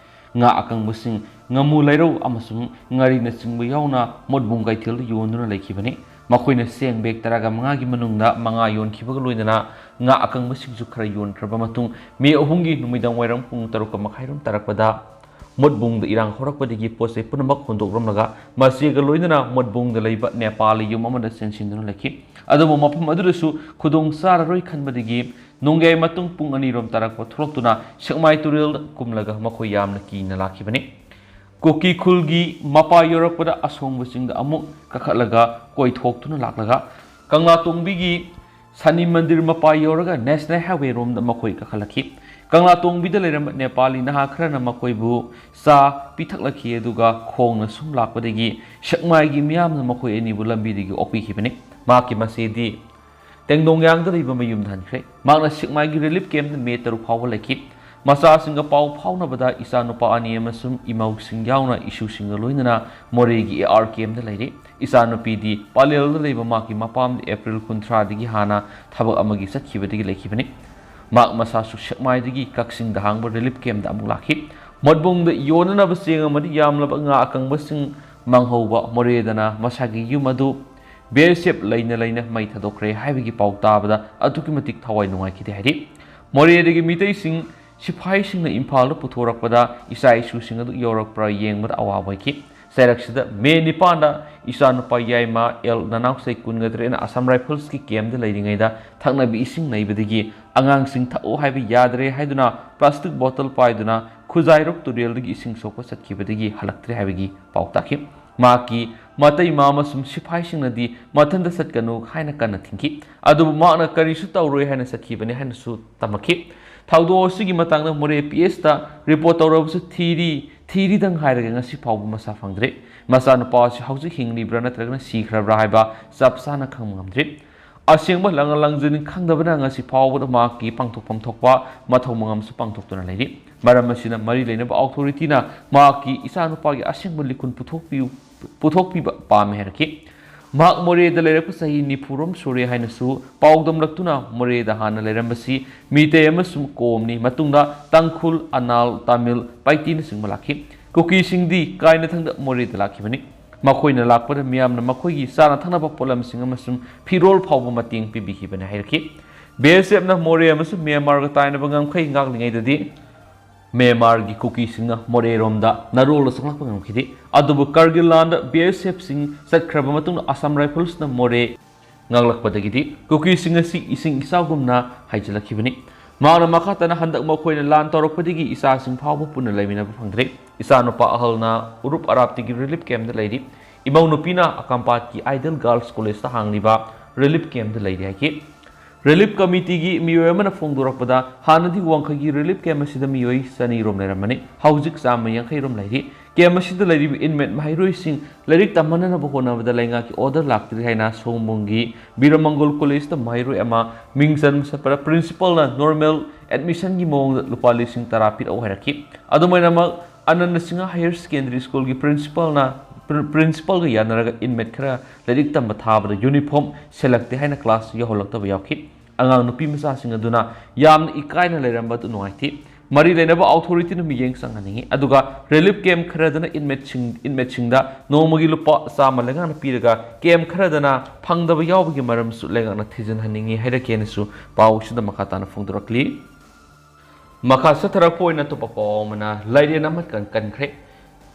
ꯉꯥ ꯑꯀꯪꯕꯁꯤꯡ, ꯉꯥꯃꯨ, ꯂꯩꯔꯧ ꯑꯃꯁꯨꯡ ꯉꯥꯔꯤꯅꯆꯤꯡꯕ ꯌꯥꯎꯅ ꯃꯣꯠꯕꯨꯡ ꯀꯩꯊꯦꯜꯗ ꯌꯣꯟꯗꯨꯅ ꯂꯩꯈꯤꯕꯅꯤ꯫ ꯃꯈꯣꯏꯅ ꯆꯦꯡ bag ꯇꯔꯥꯒ ꯃꯉꯥꯒꯤ ꯃꯅꯨꯡꯗ ꯃꯉꯥ ꯌꯣꯟꯈꯤꯕꯒ ꯂꯣꯏꯅꯅ ꯉꯥ ꯑꯀꯪꯕꯁꯤꯡꯁꯨ ꯈꯔ ꯌꯣꯟꯈ꯭ꯔꯕ ꯃꯇꯨꯡ, ꯃꯦ ꯑꯍꯨꯝꯒꯤ ꯅꯨꯃꯤꯗꯥꯡ ꯋꯥꯏꯔꯝ ꯄꯨꯡ ꯇꯔꯨꯛꯀ ꯃꯈꯥꯏꯔꯣꯝ ꯇꯥꯔꯛꯄꯗ ꯃꯣꯠꯕꯨꯡꯗ ꯏꯔꯥꯡ ꯍꯧꯔꯛꯄꯗꯒꯤ ꯄꯣꯠ ꯆꯩ ꯄꯨꯝꯅꯃꯛ ꯍꯨꯟꯗꯣꯛꯂꯝꯂꯒ ꯃꯆꯦꯒ ꯂꯣꯏꯅꯅ ꯃꯣꯠꯕꯨꯡꯗ ꯂꯩꯕ ꯅꯦꯄꯥꯂꯤ ꯌꯨꯝ ꯑꯃꯗ ꯆꯦꯟꯁꯤꯟꯗꯨꯅ ꯂꯩꯈꯤ꯫ ꯑꯗꯨꯕꯨ ꯃꯐꯝ ꯑꯗꯨꯗꯁꯨ ꯈꯨꯗꯣꯡ ꯆꯥꯔꯔꯣꯏ ꯈꯟꯕꯗꯒꯤ ꯅꯣꯡꯌꯥꯏ ꯃꯇꯨꯡ ꯄꯨꯡ ꯑꯅꯤꯔꯣꯝ ꯇꯥꯔꯛꯄ ꯊꯣꯛꯂꯛꯇꯨꯅ ꯁꯦꯛꯃꯥꯏ ꯇꯨꯔꯦꯜꯗ ꯀꯨꯝꯂꯒ ꯃꯈꯣꯏ ꯌꯥꯝꯅ ꯀꯤꯅ ꯂꯥꯛꯈꯤꯕꯅꯤ꯫ ꯀꯨꯀꯤ ꯈꯨꯜꯒꯤ ꯃꯄꯥ ꯌꯧꯔꯛꯄꯗ ꯑꯁꯣꯡꯕ ꯆꯤꯡꯗ ꯑꯃꯨꯛ ꯀꯥꯈꯠꯂꯒ ꯀꯣꯏꯊꯣꯛꯇꯨꯅ ꯂꯥꯛꯂꯒ ꯀꯪꯂꯥ ꯇꯣꯡꯕꯤꯒꯤ ꯁꯅꯤ ꯃꯟꯗꯤꯔ ꯃꯄꯥ ꯌꯧꯔꯒ National Highway ꯔꯣꯝꯗ ꯃꯈꯣꯏ ꯀꯥꯈꯠꯂꯛꯈꯤ꯫ ꯀꯪꯂꯥ ꯇꯣꯡꯕꯤꯗ ꯂꯩꯔꯝꯕ ꯅꯦꯄꯥꯂꯤ ꯅꯍꯥ ꯈꯔꯅ ꯃꯈꯣꯏꯕꯨ ꯆꯥ ꯄꯤꯊꯛꯂꯛꯈꯤ, ꯑꯗꯨꯒ ꯈꯣꯡꯅ ꯁꯨꯝ ꯂꯥꯛꯄꯗꯒꯤ ꯁꯦꯛꯃꯥꯏꯒꯤ ꯃꯤꯌꯥꯝꯅ ꯃꯈꯣꯏ ꯑꯅꯤꯕꯨ ꯂꯝꯕꯤꯗꯒꯤ ꯑꯣꯛꯄꯤꯈꯤꯕꯅꯤ꯫ ꯃꯍꯥꯛꯀꯤ ꯃꯆꯦꯗꯤ ꯇꯦꯡꯗꯣꯡꯌꯥꯡꯗ ꯂꯩꯕ ꯃꯌꯨꯝꯗ ꯍꯟꯈ꯭ꯔꯦ꯫ ꯃꯍꯥꯛꯅ ꯁꯦꯛꯃꯥꯏꯒꯤ relief campꯇ ꯃꯦ ꯇꯔꯨꯛ ꯐꯥꯎꯕ ꯂꯩꯈꯤ꯫ ꯃꯆꯥꯁꯤꯡꯒ ꯄꯥꯎ ꯐꯥꯎꯅꯕꯗ ꯏꯆꯥꯅꯨꯄꯥ ꯑꯅꯤ ꯑꯃꯁꯨꯡ ꯏꯃꯧꯁꯤꯡ ꯌꯥꯎꯅ ꯏꯁꯨꯁꯤꯡꯒ ꯂꯣꯏꯅꯅ ꯃꯣꯔꯦꯒꯤ AR campꯇ ꯂꯩꯔꯤ꯫ ꯏꯆꯥꯅꯨꯄꯤꯗꯤ ꯄꯂꯦꯜꯗ ꯂꯩꯕ ꯃꯍꯥꯛꯀꯤ ꯃꯄꯥꯝꯗ April ꯀꯨꯟꯊ꯭ꯔꯥꯗꯒꯤ ꯍꯥꯟꯅ ꯊꯕꯛ ꯑꯃꯒꯤ ꯆꯠꯈꯤꯕꯗꯒꯤ ꯂꯩꯈꯤꯕꯅꯤ꯫ ꯃꯍꯥꯛ ꯃꯁꯥꯁꯨ ꯁꯦꯛꯃꯥꯏꯗꯒꯤ ꯀꯛꯆꯤꯡꯗ ꯍꯥꯡꯕ relief campꯇ ꯑꯃꯨꯛ ꯂꯥꯛꯈꯤ꯫ ꯃꯣꯠꯕꯨꯡꯗ ꯌꯣꯟꯅꯅꯕ ꯆꯦꯡ ꯑꯃꯗꯤ ꯌꯥꯝꯂꯕ ꯉꯥ ꯑꯀꯪꯕꯁꯤꯡ ꯃꯥꯡꯍꯧꯕ ꯃꯣꯔꯦꯗꯅ ꯃꯁꯥꯒꯤ ꯌꯨꯝ ꯑꯗꯨ BSF ꯂꯩꯅ ꯂꯩꯅ ꯃꯩ ꯊꯥꯗꯣꯛꯈ꯭ꯔꯦ ꯍꯥꯏꯕꯒꯤ ꯄꯥꯎ ꯇꯥꯕꯗ ꯑꯗꯨꯛꯀꯤ ꯃꯇꯤꯛ ꯊꯋꯥꯏ ꯅꯨꯡꯉꯥꯏꯈꯤꯗꯦ ꯍꯥꯏꯔꯤ꯫ ꯃꯣꯔꯦꯗꯒꯤ ꯃꯤꯇꯩꯁꯤꯡ ꯁꯤꯐꯥꯏꯁꯤꯡꯅ ꯏꯝꯐꯥꯜꯗ ꯄꯨꯊꯣꯔꯛꯄꯗ ꯏꯆꯥ ꯏꯁꯨꯁꯤꯡ ꯑꯗꯨ ꯌꯧꯔꯛꯄ꯭ꯔꯥ ꯌꯦꯡꯕꯗ ꯑꯋꯥꯕ ꯑꯣꯏꯈꯤ꯫ ꯆꯩꯔꯛꯁꯤꯗ ꯃꯦ ꯅꯤꯄꯥꯟꯗ ꯏꯆꯥꯅꯨꯄꯥ ꯌꯥꯏꯃ ꯑꯦꯜ ꯅꯅꯥꯎꯆꯩ ꯀꯨꯟꯒ ꯇꯔꯦꯠꯅ Assam Riflesꯀꯤ campꯇ ꯂꯩꯔꯤꯉꯩꯗ ꯊꯛꯅꯕ ꯏꯁꯤꯡ ꯅꯩꯕꯗꯒꯤ ꯑꯉꯥꯡꯁꯤꯡ ꯊꯛꯎ ꯍꯥꯏꯕ ꯌꯥꯗ꯭ꯔꯦ ꯍꯥꯏꯗꯨꯅ plastic bottle ꯄꯥꯏꯗꯨꯅ ꯈꯨꯖꯥꯏꯔꯣꯛ ꯇꯨꯔꯦꯜꯗꯒꯤ ꯏꯁꯤꯡ ꯁꯣꯛꯄ ꯆꯠꯈꯤꯕꯗꯒꯤ ꯍꯜꯂꯛꯇ꯭ꯔꯦ ꯍꯥꯏꯕꯒꯤ ꯄꯥꯎ ꯇꯥꯈꯤ꯫ ꯃꯍꯥꯛꯀꯤ ꯃꯇꯩꯃ ꯑꯃꯁꯨꯡ ꯁꯤꯐꯥꯏꯁꯤꯡꯅꯗꯤ ꯃꯊꯟꯇ ꯆꯠꯀꯅꯨ ꯍꯥꯏꯅ ꯀꯟꯅ ꯊꯤꯡꯈꯤ꯫ ꯑꯗꯨꯕꯨ ꯃꯍꯥꯛꯅ ꯀꯔꯤꯁꯨ ꯇꯧꯔꯣꯏ ꯍꯥꯏꯅ ꯆꯠꯈꯤꯕꯅꯤ ꯍꯥꯏꯅꯁꯨ ꯇꯝꯃꯛꯈꯤ꯫ ꯊꯧꯗꯣꯛ ꯑꯁꯤꯒꯤ ꯃꯇꯥꯡꯗ ꯃꯣꯔꯦ PSꯇ report ꯇꯧꯔꯕꯁꯨ ꯊꯤꯔꯤ, ꯊꯤꯔꯤꯗꯪ ꯍꯥꯏꯔꯒ ꯉꯁꯤ ꯐꯥꯎꯕ ꯃꯁꯥ ꯐꯪꯗ꯭ꯔꯤ꯫ ꯃꯆꯥꯅꯨꯄꯥ ꯑꯁꯤ ꯍꯧꯖꯤꯛ ꯍꯤꯡꯂꯤꯕ꯭ꯔꯥ ꯅꯠꯇ꯭ꯔꯒꯅ ꯁꯤꯈ꯭ꯔꯕ꯭ꯔꯥ ꯍꯥꯏꯕ ꯆꯞ ꯆꯥꯅ ꯈꯪꯕ ꯉꯝꯗ꯭ꯔꯤ꯫ ꯑꯁꯦꯡꯕ ꯂꯪ ꯂꯪꯖꯅꯤꯡ ꯈꯪꯗꯕꯅ ꯉꯁꯤ ꯐꯥꯎꯕꯗ ꯃꯍꯥꯛꯀꯤ ꯄꯥꯡꯊꯣꯛꯐꯝ ꯊꯣꯛꯄ ꯃꯊꯧ ꯃꯉꯝꯁꯨ ꯄꯥꯡꯊꯣꯛꯇꯨꯅ ꯂꯩꯔꯤ꯫ ꯃꯔꯝ ꯑꯁꯤꯅ ꯃꯔꯤ ꯂꯩꯅꯕ ꯑꯣꯊꯣꯔꯤꯇꯤꯅ ꯃꯍꯥꯛꯀꯤ ꯏꯆꯥꯅꯨꯄꯥꯒꯤ ꯑꯁꯦꯡꯕ ꯂꯤꯈꯨꯟ ꯄꯨꯊꯣꯛꯄꯤꯌꯨ, ꯄꯨꯊꯣꯛꯄꯤꯕ ꯄꯥꯝꯃꯤ ꯍꯥꯏꯔꯛꯈꯤ꯫ ꯃꯍꯥꯛ ꯃꯣꯔꯦꯗ ꯂꯩꯔꯛꯄ ꯆꯍꯤ ꯅꯤꯐꯨꯔꯣꯝ ꯁꯨꯔꯦ ꯍꯥꯏꯅꯁꯨ ꯄꯥꯎꯗꯝꯂꯛꯇꯨꯅ ꯃꯣꯔꯦꯗ ꯍꯥꯟꯅ ꯂꯩꯔꯝꯕꯁꯤ ꯃꯤꯇꯩ ꯑꯃꯁꯨꯡ ꯀꯣꯝꯅꯤ, ꯃꯇꯨꯡꯗ ꯇꯥꯡꯈꯨꯜ, ꯑꯅꯥꯜ, ꯇꯥꯃꯤꯜ, ꯄꯥꯏꯇꯤꯅꯁꯤꯡꯕ ꯂꯥꯛꯈꯤ꯫ ꯀꯨꯀꯤꯁꯤꯡꯗꯤ ꯀꯥꯏꯅꯊꯪꯗ ꯃꯣꯔꯦꯗ ꯂꯥꯛꯈꯤꯕꯅꯤ꯫ ꯃꯈꯣꯏꯅ ꯂꯥꯛꯄꯗ ꯃꯤꯌꯥꯝꯅ ꯃꯈꯣꯏꯒꯤ ꯆꯥꯅ ꯊꯛꯅꯕ ꯄꯣꯠꯂꯝꯁꯤꯡ ꯑꯃꯁꯨꯡ ꯐꯤꯔꯣꯜ ꯐꯥꯎꯕ ꯃꯇꯦꯡ ꯄꯤꯕꯤꯈꯤꯕꯅꯤ ꯍꯥꯏꯔꯛꯈꯤ꯫ ꯕꯤ ꯑꯦꯁ ꯑꯦꯐꯅ ꯃꯣꯔꯦ ꯑꯃꯁꯨꯡ ꯃ꯭ꯌꯥꯟꯃꯥꯔꯒ ꯇꯥꯏꯅꯕ ꯉꯝꯈꯩ ꯉꯥꯛꯂꯤꯉꯩꯗꯗꯤ ꯃ꯭ꯌꯥꯟꯃꯥꯔꯒꯤ ꯀꯨꯀꯤꯁꯤꯡꯅ ꯃꯣꯔꯦꯔꯣꯝꯗ ꯅꯔꯣꯜꯗ ꯆꯪꯂꯛꯄ ꯉꯝꯈꯤꯗꯦ꯫ ꯑꯗꯨꯕꯨ ꯀꯥꯔꯒꯤꯜ ꯂꯥꯟꯗ ꯕꯤ ꯑꯦꯁ ꯑꯦꯐꯁꯤꯡ ꯆꯠꯈ꯭ꯔꯕ ꯃꯇꯨꯡꯗ ꯑꯁꯥꯝ ꯔꯥꯏꯐꯜꯁꯅ ꯃꯣꯔꯦ ꯉꯥꯛꯂꯛꯄꯗꯒꯤꯗꯤ ꯀꯨꯀꯤꯁꯤꯡ ꯑꯁꯤ ꯏꯁꯤꯡ ꯏꯆꯥꯎꯒꯨꯝꯅ ꯍꯥꯏꯖꯤꯜꯂꯛꯈꯤꯕꯅꯤ꯫ ꯃꯍꯥꯛꯅ ꯃꯈꯥ ꯇꯥꯅ ꯍꯟꯗꯛ ꯃꯈꯣꯏꯅ ꯂꯥꯟ ꯇꯧꯔꯛꯄꯗꯒꯤ ꯏꯆꯥꯁꯤꯡ ꯐꯥꯎꯕ ꯄꯨꯟꯅ ꯂꯩꯃꯤꯟꯅꯕ ꯐꯪꯗ꯭ꯔꯦ꯫ ꯏꯆꯥꯅꯨꯄꯥ ꯑꯍꯜꯅ ꯎꯔꯨꯞ ꯑꯔꯥꯞꯇꯒꯤ ꯔꯤꯂꯤꯐ ꯀꯦꯝꯞꯇ ꯂꯩꯔꯤ꯫ ꯏꯃꯧ ꯅꯨꯄꯤꯅ ꯑꯀꯥꯝꯄꯥꯠꯀꯤ ꯑꯥꯏꯗꯜ ꯒꯥꯔꯜꯁ ꯀꯣꯂꯦꯖꯇ ꯍꯥꯡꯂꯤꯕ ꯔꯤꯂꯤꯐ ꯀꯦꯝꯞꯇ ꯂꯩꯔꯤ ꯍꯥꯏꯈꯤ꯫ ꯔꯤꯂꯤꯐ ꯀꯃꯤꯇꯤꯒꯤ ꯃꯤꯑꯣꯏ ꯑꯃꯅ ꯐꯣꯡꯗꯣꯔꯛꯄꯗ, ꯍꯥꯟꯅꯗꯤ ꯋꯥꯡꯈꯩꯒꯤ ꯔꯤꯂꯤꯐ ꯀꯦꯝꯞ ꯑꯁꯤꯗ ꯃꯤꯑꯣꯏ ꯆꯅꯤ ꯔꯣꯝ ꯂꯩꯔꯝꯕꯅꯤ꯫ ꯍꯧꯖꯤꯛ ꯆꯥꯝꯃ ꯌꯥꯡꯈꯩ ꯔꯣꯝ ꯂꯩꯔꯤ꯫ ꯀꯦꯝꯞ ꯑꯁꯤꯗ ꯂꯩꯔꯤꯕ ꯏꯟꯃꯦꯠ ꯃꯍꯩꯔꯣꯏꯁꯤꯡ ꯂꯥꯏꯔꯤꯛ ꯇꯝꯍꯟꯅꯅꯕ ꯍꯣꯠꯅꯕꯗ ꯂꯩꯉꯥꯛꯀꯤ ꯑꯣꯔꯗꯔ ꯂꯥꯛꯇ꯭ꯔꯤ ꯍꯥꯏꯅ ꯁꯣꯝꯕꯨꯡꯒꯤ ꯕꯤꯔꯃꯪꯒꯣꯜ ꯀꯣꯂꯦꯖꯇ ꯃꯍꯩꯔꯣꯏ ꯑꯃ ꯃꯤꯡ ꯆꯟꯕ ꯆꯠꯄꯗ ꯄ꯭ꯔꯤꯟꯁꯤꯄꯥꯜꯅ ꯅꯣꯔꯃꯦꯜ ꯑꯦꯗꯃꯤꯁꯟꯒꯤ ꯃꯑꯣꯡꯗ ꯂꯨꯄꯥ ꯂꯤꯁꯤꯡ ꯇꯔꯥ ꯄꯤꯔꯛꯎ ꯍꯥꯏꯔꯛꯈꯤ꯫ ꯑꯗꯨꯃꯥꯏꯅꯃꯛ ꯑꯅꯟꯗ ꯁꯤꯡꯍ ꯍꯥꯌꯔ ꯁꯦꯀꯦꯟꯗꯔꯤ ꯁ꯭ꯀꯨꯜꯒꯤ ꯄ꯭ꯔꯤꯟꯁꯤꯄꯥꯜꯅ, ꯄ꯭ꯔꯤ-, ꯄ꯭ꯔꯤꯟꯁꯤꯄꯥꯜꯒ ꯌꯥꯅꯔꯒ ꯏꯟꯃꯦꯠ ꯈꯔ ꯂꯥꯏꯔꯤꯛ ꯇꯝꯕ ꯊꯥꯕꯗ ꯌꯨꯅꯤꯐꯣꯔꯝ ꯁꯦꯜꯂꯛꯇꯦ ꯍꯥꯏꯅ ꯀ꯭ꯂꯥꯁ ꯌꯧꯍꯜꯂꯛꯇꯕ ꯌꯥꯎꯈꯤ꯫ ꯑꯉꯥꯡ ꯅꯨꯄꯤ ꯃꯆꯥꯁꯤꯡ ꯑꯗꯨꯅ ꯌꯥꯝꯅ ꯏꯀꯥꯏꯅ ꯂꯩꯔꯝꯕ ꯑꯗꯨ ꯅꯨꯡꯉꯥꯏꯇꯦ꯫ ꯃꯔꯤ ꯂꯩꯅꯕ ꯑꯣꯊꯣꯔꯤꯇꯤꯅ ꯃꯤꯠꯌꯦꯡ ꯆꯪꯍꯟꯅꯤꯡꯉꯤ꯫ ꯑꯗꯨꯒ ꯔꯤꯂꯤꯐ ꯀꯦꯝꯞ ꯈꯔꯗꯅ ꯏꯟꯃꯦꯠꯁꯤꯡ, ꯏꯟꯃꯦꯠꯁꯤꯡꯗ ꯅꯣꯡꯃꯒꯤ ꯂꯨꯄꯥ ꯆꯥꯝꯃ ꯂꯩꯉꯥꯛꯅ ꯄꯤꯔꯒ ꯀꯦꯝꯞ ꯈꯔꯗꯅ ꯐꯪꯗꯕ ꯌꯥꯎꯕꯒꯤ ꯃꯔꯝꯁꯨ ꯂꯩꯉꯥꯛꯅ ꯊꯤꯖꯤꯟꯍꯟꯅꯤꯡꯉꯤ ꯍꯥꯏꯔꯛꯀꯦꯅꯁꯨ ꯄꯥꯎꯁꯤꯗ ꯃꯈꯥ ꯇꯥꯅ ꯐꯣꯡꯗꯣꯔꯛꯂꯤ꯫ ꯃꯈꯥ ꯆꯠꯊꯔꯛꯄ ꯑꯣꯏꯅ ꯑꯇꯣꯞꯄ ꯄꯥꯎ ꯑꯃꯅ ꯂꯥꯏꯔꯦꯟ ꯑꯃ ꯀꯟ-, ꯀꯟꯈ꯭ꯔꯦ꯫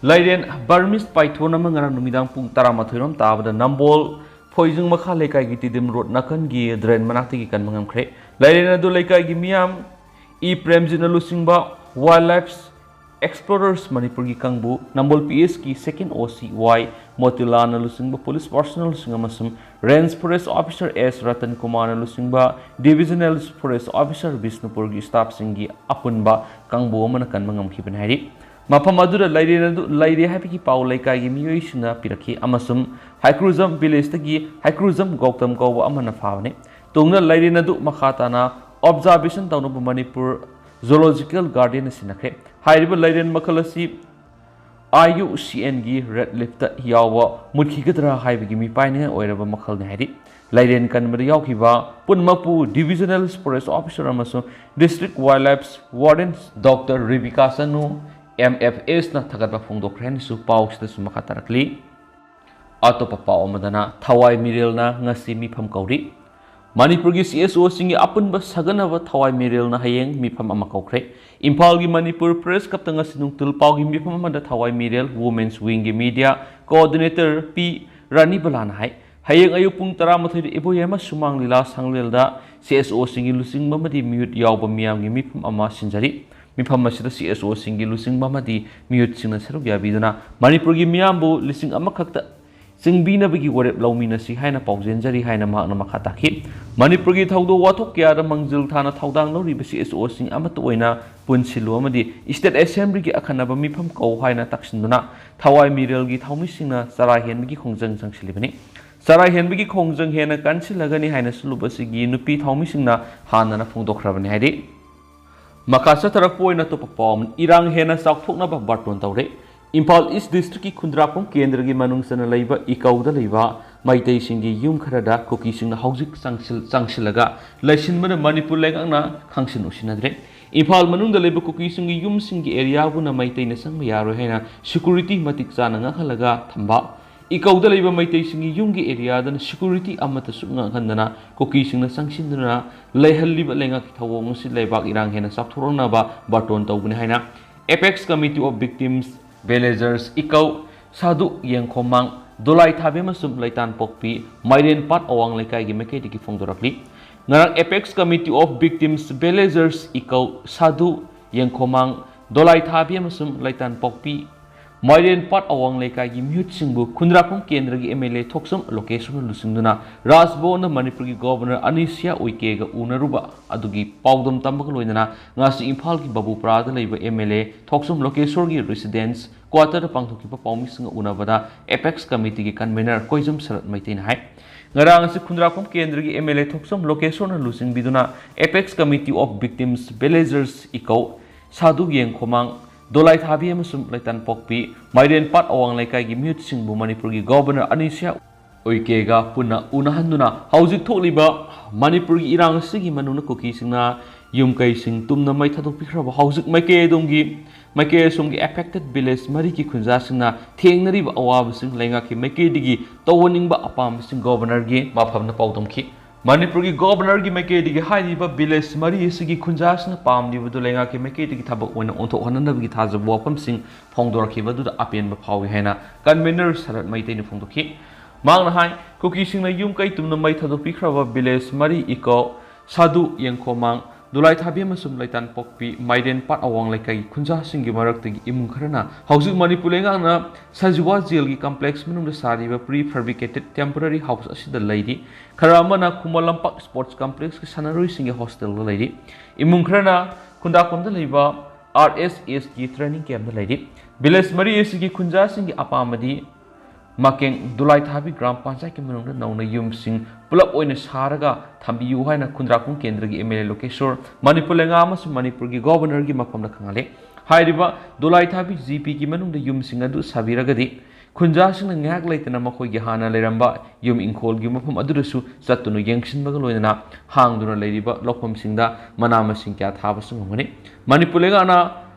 ꯂꯥꯏꯔꯦꯟ ꯕꯔꯃꯤꯁ ꯄꯥꯏꯊꯣꯟ ꯑꯃ ꯉꯔꯥꯡ ꯅꯨꯃꯤꯗꯥꯡ ꯄꯨꯡ ꯇꯔꯥꯃꯥꯊꯣꯏ ꯔꯣꯝ ꯇꯥꯕꯗ ꯅꯝꯕꯣꯜ ꯐꯣꯏꯖꯤꯡ ꯃꯈꯥ ꯂꯩꯀꯥꯏꯒꯤ ꯇꯤꯗꯤꯝ ꯔꯣꯗ ꯅꯥꯀꯟꯒꯤ ꯗ꯭ꯔꯦꯟ ꯃꯅꯥꯛꯇꯒꯤ ꯀꯟꯕ ꯉꯝꯈ꯭ꯔꯦ꯫ ꯂꯥꯏꯔꯦꯟ ꯑꯗꯨ ꯂꯩꯀꯥꯏꯒꯤ ꯃꯤꯌꯥꯝ ꯏ ꯄ꯭ꯔꯦꯝꯖꯤꯠꯅ ꯂꯨꯆꯤꯡꯕ ꯋꯥꯏꯜ ꯂꯥꯏꯐ ꯑꯦꯛꯁꯄ꯭ꯂꯣꯔꯔꯁ ꯃꯅꯤꯄꯨꯔꯒꯤ ꯀꯥꯡꯕꯨ, ꯅꯝꯕꯣꯜ ꯄꯤ ꯑꯦꯁꯀꯤ ꯁꯦꯀꯦꯟ ꯑꯣ ꯁꯤ ꯋꯥꯏ ꯃꯣꯇꯤꯂꯥꯜꯅ ꯂꯨꯆꯤꯡꯕ ꯄꯨꯂꯤꯁ ꯄꯥꯔꯁꯣꯅꯦꯜꯁꯤꯡ ꯑꯃꯁꯨꯡ ꯔꯦꯟꯖ ꯐꯣꯔꯦꯁ ꯑꯣꯐꯤꯁꯥꯔ ꯑꯦꯁ ꯔꯇꯟ ꯀꯨꯃꯥꯔꯅ ꯂꯨꯆꯤꯡꯕ ꯗꯤꯕꯤꯖꯅꯦꯜ ꯐꯣꯔꯦꯁ ꯑꯣꯐꯤꯁꯥꯔ ꯕꯤꯁꯅꯨꯄꯨꯔꯒꯤ ꯁ꯭ꯇꯥꯐꯁꯤꯡꯒꯤ ꯑꯄꯨꯟꯕ ꯀꯥꯡꯕꯨ ꯑꯃꯅ ꯀꯟꯕ ꯉꯝꯈꯤꯕꯅꯤ ꯍꯥꯏꯔꯤ꯫ ꯃꯐꯝ ꯑꯗꯨꯗ ꯂꯥꯏꯔꯦꯟ ꯑꯗꯨ ꯂꯩꯔꯦ ꯍꯥꯏꯕꯒꯤ ꯄꯥꯎ ꯂꯩꯀꯥꯏꯒꯤ ꯃꯤꯑꯣꯏꯁꯤꯡꯅ ꯄꯤꯔꯛꯈꯤ ꯑꯃꯁꯨꯡ ꯍꯩꯀ꯭ꯔꯨꯖꯝ ꯚꯤꯂꯦꯖꯇꯒꯤ ꯍꯩꯀ꯭ꯔꯨꯖꯝ ꯒꯧꯇꯝ ꯀꯧꯕ ꯑꯃꯅ ꯐꯥꯕꯅꯤ꯫ ꯇꯨꯡꯗ ꯂꯥꯏꯔꯦꯟ ꯑꯗꯨ ꯃꯈꯥ ꯇꯥꯅ ꯑꯣꯕꯖꯥꯔꯕꯦꯁꯟ ꯇꯧꯅꯕ ꯃꯅꯤꯄꯨꯔ ꯖꯨꯂꯣꯖꯤꯀꯦꯜ ꯒꯥꯔꯗꯦꯟꯗ ꯁꯤꯟꯅꯈ꯭ꯔꯦ꯫ ꯍꯥꯏꯔꯤꯕ ꯂꯥꯏꯔꯦꯟ ꯃꯈꯜ ꯑꯁꯤ ꯑꯥꯏ ꯌꯨ ꯁꯤ ꯑꯦꯟꯒꯤ ꯔꯦꯗ ꯂꯤꯁꯇ ꯌꯥꯎꯕ ꯃꯨꯠꯈꯤꯒꯗ꯭ꯔꯥ ꯍꯥꯏꯕꯒꯤ ꯃꯤꯄꯥꯏꯅꯤꯡꯉꯥꯏ ꯑꯣꯏꯔꯕ ꯃꯈꯜꯅꯤ ꯍꯥꯏꯔꯤ꯫ ꯂꯥꯏꯔꯦꯟ ꯀꯟꯕꯗ ꯌꯥꯎꯈꯤꯕ ꯄꯨꯝꯅꯃꯛꯄꯨ ꯗꯤꯚꯤꯖꯅꯦꯜ ꯐꯣꯔꯦꯁ ꯑꯣꯐꯤꯁꯔ ꯑꯃꯁꯨꯡ district wildlife warden doctor Rebika Chanu, M F ꯑꯦꯁꯅ ꯊꯥꯒꯠꯄ ꯐꯣꯡꯗꯣꯛꯈ꯭ꯔꯦ ꯍꯥꯏꯅꯁꯨ ꯄꯥꯎꯁꯤꯗꯁꯨ ꯃꯈꯥ ꯇꯥꯔꯛꯂꯤ꯫ ꯑꯇꯣꯞꯄ ꯄꯥꯎ ꯑꯃꯗꯅ ꯊꯋꯥꯏ ꯃꯤꯔꯦꯜꯅ ꯉꯁꯤ ꯃꯤꯐꯝ ꯀꯧꯔꯤ꯫ ꯃꯅꯤꯄꯨꯔꯒꯤ ꯁꯤ ꯑꯦꯁ ꯑꯣꯁꯤꯡꯒꯤ ꯑꯄꯨꯟꯕ ꯁꯥꯒꯠꯅꯕ ꯊꯋꯥꯏ ꯃꯤꯔꯦꯜꯅ ꯍꯌꯦꯡ ꯃꯤꯐꯝ ꯑꯃ ꯀꯧꯈ꯭ꯔꯦ꯫ ꯏꯝꯐꯥꯜꯒꯤ ꯃꯅꯤꯄꯨꯔ ꯄ꯭ꯔꯦꯁ ꯀ꯭ꯂꯕꯇ ꯉꯁꯤ ꯅꯨꯡꯊꯤꯜ ꯄꯥꯎꯒꯤ ꯃꯤꯐꯝ ꯑꯃꯗ ꯊꯋꯥꯏ ꯃꯤꯔꯦꯜ ꯋꯨꯃꯦꯟꯁ ꯋꯤꯡꯒꯤ ꯃꯤꯗꯤꯌꯥ ꯀꯣꯑꯣꯔꯗꯤꯅꯦꯇꯔ ꯄꯤ ꯔꯥꯅꯤꯕꯂꯥꯅ ꯍꯥꯏ, ꯍꯌꯦꯡ ꯑꯌꯨꯛ ꯄꯨꯡ ꯇꯔꯥꯃꯥꯊꯣꯏꯗ ꯏꯕꯣꯌꯥꯏꯃ ꯁꯨꯃꯥꯡ ꯂꯤꯂꯥ ꯁꯪꯂꯦꯜꯗ ꯁꯤ ꯑꯦꯁ ꯑꯣꯁꯤꯡꯒꯤ ꯂꯨꯆꯤꯡꯕ ꯑꯃꯗꯤ ꯃꯤꯍꯨꯠ ꯌꯥꯎꯕ ꯃꯤꯌꯥꯝꯒꯤ ꯃꯤꯐꯝ ꯑꯃ ꯁꯤꯟꯖꯔꯤ꯫ ꯃꯤꯐꯝ ꯑꯁꯤꯗ ꯁꯤ ꯑꯦꯁ ꯑꯣꯁꯤꯡꯒꯤ ꯂꯨꯆꯤꯡꯕ ꯑꯃꯗꯤ ꯃꯤꯍꯨꯠꯁꯤꯡꯅ ꯁꯔꯨꯛ ꯌꯥꯕꯤꯗꯨꯅ ꯃꯅꯤꯄꯨꯔꯒꯤ ꯃꯤꯌꯥꯝꯕꯨ ꯂꯤꯁꯤꯡ ꯑꯃꯈꯛꯇ ꯆꯤꯡꯕꯤꯅꯕꯒꯤ ꯋꯥꯔꯦꯞ ꯂꯧꯃꯤꯟꯅꯁꯤ ꯍꯥꯏꯅ ꯄꯥꯎꯖꯦꯟꯖꯔꯤ ꯍꯥꯏꯅ ꯃꯍꯥꯛꯅ ꯃꯈꯥ ꯇꯥꯈꯤ꯫ ꯃꯅꯤꯄꯨꯔꯒꯤ ꯊꯧꯗꯣꯛ ꯋꯥꯊꯣꯛ ꯀꯌꯥꯗ ꯃꯥꯡꯖꯤꯜ ꯊꯥꯅ ꯊꯧꯗꯥꯡ ꯂꯧꯔꯤꯕ ꯁꯤ ꯑꯦꯁ ꯑꯣꯁꯤꯡ ꯑꯃꯠꯇ ꯑꯣꯏꯅ ꯄꯨꯟꯁꯤꯜꯂꯨ ꯑꯃꯗꯤ ꯁ꯭ꯇꯦꯠ ꯑꯦꯁꯦꯝꯕ꯭ꯂꯤꯒꯤ ꯑꯈꯟꯅꯕ ꯃꯤꯐꯝ ꯀꯧ ꯍꯥꯏꯅ ꯇꯛꯁꯤꯟꯗꯨꯅ ꯊꯋꯥꯏ ꯃꯤꯔꯦꯜꯒꯤ ꯊꯧꯃꯤꯁꯤꯡꯅ ꯆꯔꯥ ꯍꯦꯟꯕꯒꯤ ꯈꯣꯡꯖꯪ ꯆꯪꯁꯤꯜꯂꯤꯕꯅꯤ꯫ ꯆꯔꯥ ꯍꯦꯟꯕꯒꯤ ꯈꯣꯡꯖꯪ ꯍꯦꯟꯅ ꯀꯟꯁꯤꯜꯂꯒꯅꯤ ꯍꯥꯏꯅ ꯁꯨꯂꯨꯞ ꯑꯁꯤꯒꯤ ꯅꯨꯄꯤ ꯊꯧꯃꯤꯁꯤꯡꯅ ꯍꯥꯟꯅꯅ ꯐꯣꯡꯗꯣꯛꯈ꯭ꯔꯕꯅꯤ ꯍꯥꯏꯔꯤ꯫ ꯃꯈꯥ ꯆꯠꯊꯔꯛꯄ ꯑꯣꯏꯅ ꯑꯇꯣꯞꯄ ꯄꯥꯎ ꯑꯃ, ꯏꯔꯥꯡ ꯍꯦꯟꯅ ꯆꯥꯎꯊꯣꯛꯅꯕ ꯕꯥꯔꯇꯣꯟ ꯇꯧꯔꯦ꯫ ꯏꯝꯐꯥꯜ ꯏꯁ ꯗꯤꯁꯇ꯭ꯔꯤꯛꯀꯤ ꯈꯨꯟꯗ꯭ꯔꯥꯛꯄꯝ ꯀꯦꯟꯗ꯭ꯔꯒꯤ ꯃꯅꯨꯡ ꯆꯟꯅ ꯂꯩꯕ ꯏꯀꯧꯗ ꯂꯩꯕ ꯃꯩꯇꯩꯁꯤꯡꯒꯤ ꯌꯨꯝ ꯈꯔꯗ ꯀꯨꯀꯤꯁꯤꯡꯅ ꯍꯧꯖꯤꯛ ꯆꯪꯁꯤꯜ-, ꯆꯪꯁꯤꯜꯂꯒ ꯂꯩꯁꯤꯟꯕꯅ ꯃꯅꯤꯄꯨꯔ ꯂꯩꯉꯥꯛꯅ ꯈꯪꯁꯤꯟ ꯎꯁꯤꯟꯅꯗ꯭ꯔꯦ꯫ ꯏꯝꯐꯥꯜ ꯃꯅꯨꯡꯗ ꯂꯩꯕ ꯀꯨꯀꯤꯁꯤꯡꯒꯤ ꯌꯨꯝꯁꯤꯡꯒꯤ ꯑꯦꯔꯤꯌꯥꯕꯨꯅ ꯃꯩꯇꯩꯅ ꯆꯪꯕ ꯌꯥꯔꯣꯏ ꯍꯥꯏꯅ ꯁꯦꯀ꯭ꯌꯨꯔꯤꯇꯤ ꯃꯇꯤꯛ ꯆꯥꯅ ꯉꯥꯛꯍꯜꯂꯒ ꯊꯝꯕ, ꯏꯀꯧꯗ ꯂꯩꯕ ꯃꯩꯇꯩꯁꯤꯡꯒꯤ ꯌꯨꯝꯒꯤ ꯑꯦꯔꯤꯌꯥꯗꯅ ꯁꯦꯀ꯭ꯌꯨꯔꯤꯇꯤ ꯑꯃꯠꯇꯁꯨ ꯉꯥꯛꯍꯟꯗꯅ ꯀꯨꯀꯤꯁꯤꯡꯅ ꯆꯪꯁꯤꯟꯗꯨꯅ ꯂꯩꯍꯜꯂꯤꯕ ꯂꯩꯉꯥꯛꯀꯤ ꯊꯧꯑꯣꯡ ꯑꯁꯤ ꯂꯩꯕꯥꯛ ꯏꯔꯥꯡ ꯍꯦꯟꯅ ꯆꯥꯎꯊꯣꯔꯛꯅꯕ ꯕꯥꯔꯇꯣꯟ ꯇꯧꯕꯅꯤ ꯍꯥꯏꯅ Apex Committee of Victims Villagers ꯏꯀꯧ, ꯁꯥꯗꯨ ꯌꯦꯡꯈꯣꯃꯥꯡ, ꯗꯣꯂꯥꯏꯊꯥꯕꯤ ꯑꯃꯁꯨꯡ ꯂꯩꯇꯥꯟꯄꯣꯛꯄꯤ ꯃꯥꯏꯔꯦꯟꯄꯥꯠ ꯑꯋꯥꯡ ꯂꯩꯀꯥꯏꯒꯤ ꯃꯥꯏꯀꯩꯗꯒꯤ ꯐꯣꯡꯗꯣꯔꯛꯂꯤ꯫ ꯉꯔꯥꯡ Apex Committee of Victims Villagers ꯏꯀꯧ, ꯁꯥꯗꯨ ꯌꯦꯡꯈꯣꯃꯥꯡ, ꯗꯣꯂꯥꯏꯊꯥꯕꯤ ꯑꯃꯁꯨꯡ ꯂꯩꯇꯥꯟꯄꯣꯛꯄꯤ ꯃꯥꯏꯔꯦꯟꯄꯥꯠ ꯑꯋꯥꯡ ꯂꯩꯀꯥꯏꯒꯤ ꯃꯤꯍꯨꯠꯁꯤꯡꯕꯨ ꯈꯨꯟꯗ꯭ꯔꯥꯛꯄꯝ ꯀꯦꯟꯗ꯭ꯔꯒꯤ ꯑꯦꯝ ꯑꯦꯜ ꯑꯦ ꯊꯣꯛꯆꯝ ꯂꯣꯀꯦꯁꯣꯔꯅ ꯂꯨꯆꯤꯡꯗꯨꯅ ꯔꯥꯖꯚꯕꯟꯗ ꯃꯅꯤꯄꯨꯔꯒꯤ ꯒꯣꯕꯔꯅꯔ ꯑꯅꯤꯁꯤꯌꯥ ꯎꯏꯀꯦꯒ ꯎꯅꯔꯨꯕ ꯑꯗꯨꯒꯤ ꯄꯥꯎꯗꯝ ꯇꯝꯕꯒ ꯂꯣꯏꯅꯅ ꯉꯁꯤ ꯏꯝꯐꯥꯜꯒꯤ ꯕꯥꯕꯨꯄꯔꯥꯗ ꯂꯩꯕ ꯑꯦꯝ ꯑꯦꯜ ꯑꯦ ꯊꯣꯛꯆꯝ ꯂꯣꯀꯦꯁꯣꯔꯒꯤ ꯔꯦꯁꯤꯗꯦꯟꯁ ꯀ꯭ꯋꯥꯇꯔꯗ ꯄꯥꯡꯊꯣꯛꯈꯤꯕ ꯄꯥꯎꯃꯤꯁꯤꯡꯒ ꯎꯅꯕꯗ ꯑꯦꯄꯦꯛꯁ ꯀꯃꯤꯇꯤꯒꯤ ꯀꯟꯚꯦꯅꯔ ꯀꯣꯏꯖꯝ ꯁꯔꯠ ꯃꯩꯇꯩꯅ ꯍꯥꯏ꯫ ꯉꯔꯥꯡ ꯑꯁꯤ ꯈꯨꯟꯗ꯭ꯔꯥꯛꯄꯝ ꯀꯦꯟꯗ꯭ꯔꯒꯤ ꯑꯦꯝ ꯑꯦꯜ ꯑꯦ ꯊꯣꯛꯆꯝ ꯂꯣꯀꯦꯁꯣꯔꯅ ꯂꯨꯆꯤꯡꯕꯤꯗꯨꯅ Apex Committee of Victims Villagers ꯏꯀꯧ, ꯁꯥꯗꯨ ꯌꯦꯡꯈꯣꯃꯥꯡ, ꯗꯣꯂꯥꯏꯊꯥꯕꯤ ꯑꯃꯁꯨꯡ ꯂꯩꯇꯥꯟꯄꯣꯛꯄꯤ ꯃꯥꯏꯔꯦꯟꯄꯥꯠ ꯑꯋꯥꯡ ꯂꯩꯀꯥꯏꯒꯤ ꯃꯤꯍꯨꯠꯁꯤꯡꯕꯨ ꯃꯅꯤꯄꯨꯔꯒꯤ ꯒꯣꯕꯔꯅꯔ ꯑꯅꯤꯁꯤꯌꯥ ꯎꯏꯀꯦꯒ ꯄꯨꯟꯅ ꯎꯅꯍꯟꯗꯨꯅ ꯍꯧꯖꯤꯛ ꯊꯣꯛꯂꯤꯕ ꯃꯅꯤꯄꯨꯔꯒꯤ ꯏꯔꯥꯡ ꯑꯁꯤꯒꯤ ꯃꯅꯨꯡꯗ ꯀꯨꯀꯤꯁꯤꯡꯅ ꯌꯨꯝ ꯀꯩꯁꯤꯡ ꯇꯨꯝꯅ ꯃꯩ ꯊꯥꯗꯣꯛꯄꯤꯈ꯭ꯔꯕ ꯍꯧꯖꯤꯛ ꯃꯥꯏꯀꯩ ꯑꯗꯣꯝꯒꯤ, ꯃꯥꯏꯀꯩ ꯑꯁꯣꯝꯒꯤ affected village ꯃꯔꯤꯒꯤ ꯈꯨꯟꯖꯥꯁꯤꯡꯅ ꯊꯦꯡꯅꯔꯤꯕ ꯑꯋꯥꯕꯁꯤꯡ ꯂꯩꯉꯥꯛꯀꯤ ꯃꯥꯏꯀꯩꯗꯒꯤ ꯇꯧꯍꯟꯅꯤꯡꯕ ꯑꯄꯥꯝꯕꯁꯤꯡ ꯒꯣꯕꯔꯅꯔꯒꯤ ꯃꯐꯝꯗ ꯄꯥꯎꯗꯝꯈꯤ꯫ ꯃꯅꯤꯄꯨꯔꯒꯤ ꯒꯣꯕꯔꯅꯔꯒꯤ ꯃꯥꯏꯀꯩꯗꯒꯤ ꯍꯥꯏꯔꯤꯕ village ꯃꯔꯤ ꯑꯁꯤꯒꯤ ꯈꯨꯟꯖꯥꯁꯤꯡꯅ ꯄꯥꯝꯂꯤꯕꯗꯨ ꯂꯩꯉꯥꯛꯀꯤ ꯃꯥꯏꯀꯩꯗꯒꯤ ꯊꯕꯛ ꯑꯣꯏꯅ ꯑꯣꯟꯊꯣꯛꯍꯟꯅꯕꯒꯤ ꯊꯥꯖꯕ ꯋꯥꯐꯝꯁꯤꯡ ꯐꯣꯡꯗꯣꯔꯛꯈꯤꯕ ꯑꯗꯨꯗ ꯑꯄꯦꯟꯕ ꯐꯥꯎꯏ ꯍꯥꯏꯅ ꯀꯟꯚꯦꯅꯔ ꯁꯔꯠ ꯃꯩꯇꯩꯅ ꯐꯣꯡꯗꯣꯛꯈꯤ꯫ ꯃꯍꯥꯛꯅ ꯍꯥꯏ, ꯀꯨꯀꯤꯁꯤꯡꯅ ꯌꯨꯝ ꯀꯩ ꯇꯨꯝꯅ ꯃꯩ ꯊꯥꯗꯣꯛꯄꯤꯈ꯭ꯔꯕ village ꯃꯔꯤ ꯏꯀꯣ, ꯁꯥꯗꯨ ꯌꯦꯡꯈꯣꯃꯥꯡ, ꯗꯨꯂꯥꯏꯊꯥꯕꯤ ꯑꯃꯁꯨꯡ ꯂꯩꯇꯥꯟꯄꯣꯛꯄꯤ ꯃꯥꯏꯔꯦꯟꯄꯥꯠ ꯑꯋꯥꯡ ꯂꯩꯀꯥꯏꯒꯤ ꯈꯨꯟꯖꯥꯁꯤꯡꯒꯤ ꯃꯔꯛꯇꯒꯤ ꯏꯃꯨꯡ ꯈꯔꯅ ꯍꯧꯖꯤꯛ ꯃꯅꯤꯄꯨꯔ ꯂꯩꯉꯥꯛꯅ ꯁꯖꯤꯋꯥ ꯖꯦꯜꯒꯤ complex ꯃꯅꯨꯡꯗ ꯁꯥꯔꯤꯕ prefabricated temporary house ꯑꯁꯤꯗ ꯂꯩꯔꯤ꯫ ꯈꯔ ꯑꯃꯅ ꯈꯨꯃꯟ ꯂꯝꯄꯥꯛ sports complexꯀꯤ ꯁꯥꯟꯅꯔꯣꯏꯁꯤꯡꯒꯤ hostelꯗ ꯂꯩꯔꯤ꯫ ꯏꯃꯨꯡ ꯈꯔꯅ ꯈꯨꯟꯗ꯭ꯔꯥꯛꯄꯝꯗ ꯂꯩꯕ R S Sꯒꯤ training campꯇ ꯂꯩꯔꯤ꯫ Village ꯃꯔꯤ ꯑꯁꯤꯒꯤ ꯈꯨꯟꯖꯥꯁꯤꯡꯒꯤ ꯑꯄꯥꯝꯕꯗꯤ ꯃꯥꯀꯦꯡ ꯗꯨꯂꯥꯏꯊꯥꯕꯤ ꯒ꯭ꯔꯥꯝ ꯄꯟꯆꯥꯌꯠꯀꯤ ꯃꯅꯨꯡꯗ ꯅꯧꯅ ꯌꯨꯝꯁꯤꯡ ꯄꯨꯂꯞ ꯑꯣꯏꯅ ꯁꯥꯔꯒ ꯊꯝꯕꯤꯌꯨ ꯍꯥꯏꯅ ꯈꯨꯟꯗ꯭ꯔꯥꯛꯄꯝ ꯀꯦꯟꯗ꯭ꯔꯒꯤ ꯑꯦꯝ ꯑꯦꯜ ꯑꯦ ꯂꯣꯀꯦꯁꯣꯔ, ꯃꯅꯤꯄꯨꯔ ꯂꯩꯉꯥꯛ ꯑꯃꯁꯨꯡ ꯃꯅꯤꯄꯨꯔꯒꯤ ꯒꯣꯕꯔꯅꯔꯒꯤ ꯃꯐꯝꯗ ꯈꯪꯍꯜꯂꯤ꯫ ꯍꯥꯏꯔꯤꯕ ꯗꯨꯂꯥꯏꯊꯥꯕꯤ ꯖꯤ ꯄꯤꯒꯤ ꯃꯅꯨꯡꯗ ꯌꯨꯝꯁꯤꯡ ꯑꯗꯨ ꯁꯥꯕꯤꯔꯒꯗꯤ ꯈꯨꯟꯖꯥꯁꯤꯡꯅ ꯉꯥꯏꯍꯥꯛ ꯂꯩꯇꯅ ꯃꯈꯣꯏꯒꯤ ꯍꯥꯟꯅ ꯂꯩꯔꯝꯕ ꯌꯨꯝ ꯏꯪꯈꯣꯜꯒꯤ ꯃꯐꯝ ꯑꯗꯨꯗꯁꯨ ꯆꯠꯇꯨꯅ ꯌꯦꯡꯁꯤꯟꯕꯒ ꯂꯣꯏꯅꯅ ꯍꯥꯡꯗꯨꯅ ꯂꯩꯔꯤꯕ ꯂꯧꯐꯝꯁꯤꯡꯗ ꯃꯅꯥ ꯃꯁꯤꯡ ꯀꯌꯥ ꯊꯥꯕꯁꯨ ꯉꯝꯒꯅꯤ꯫ ꯃꯅꯤꯄꯨꯔ ꯂꯩꯉꯥꯛꯅ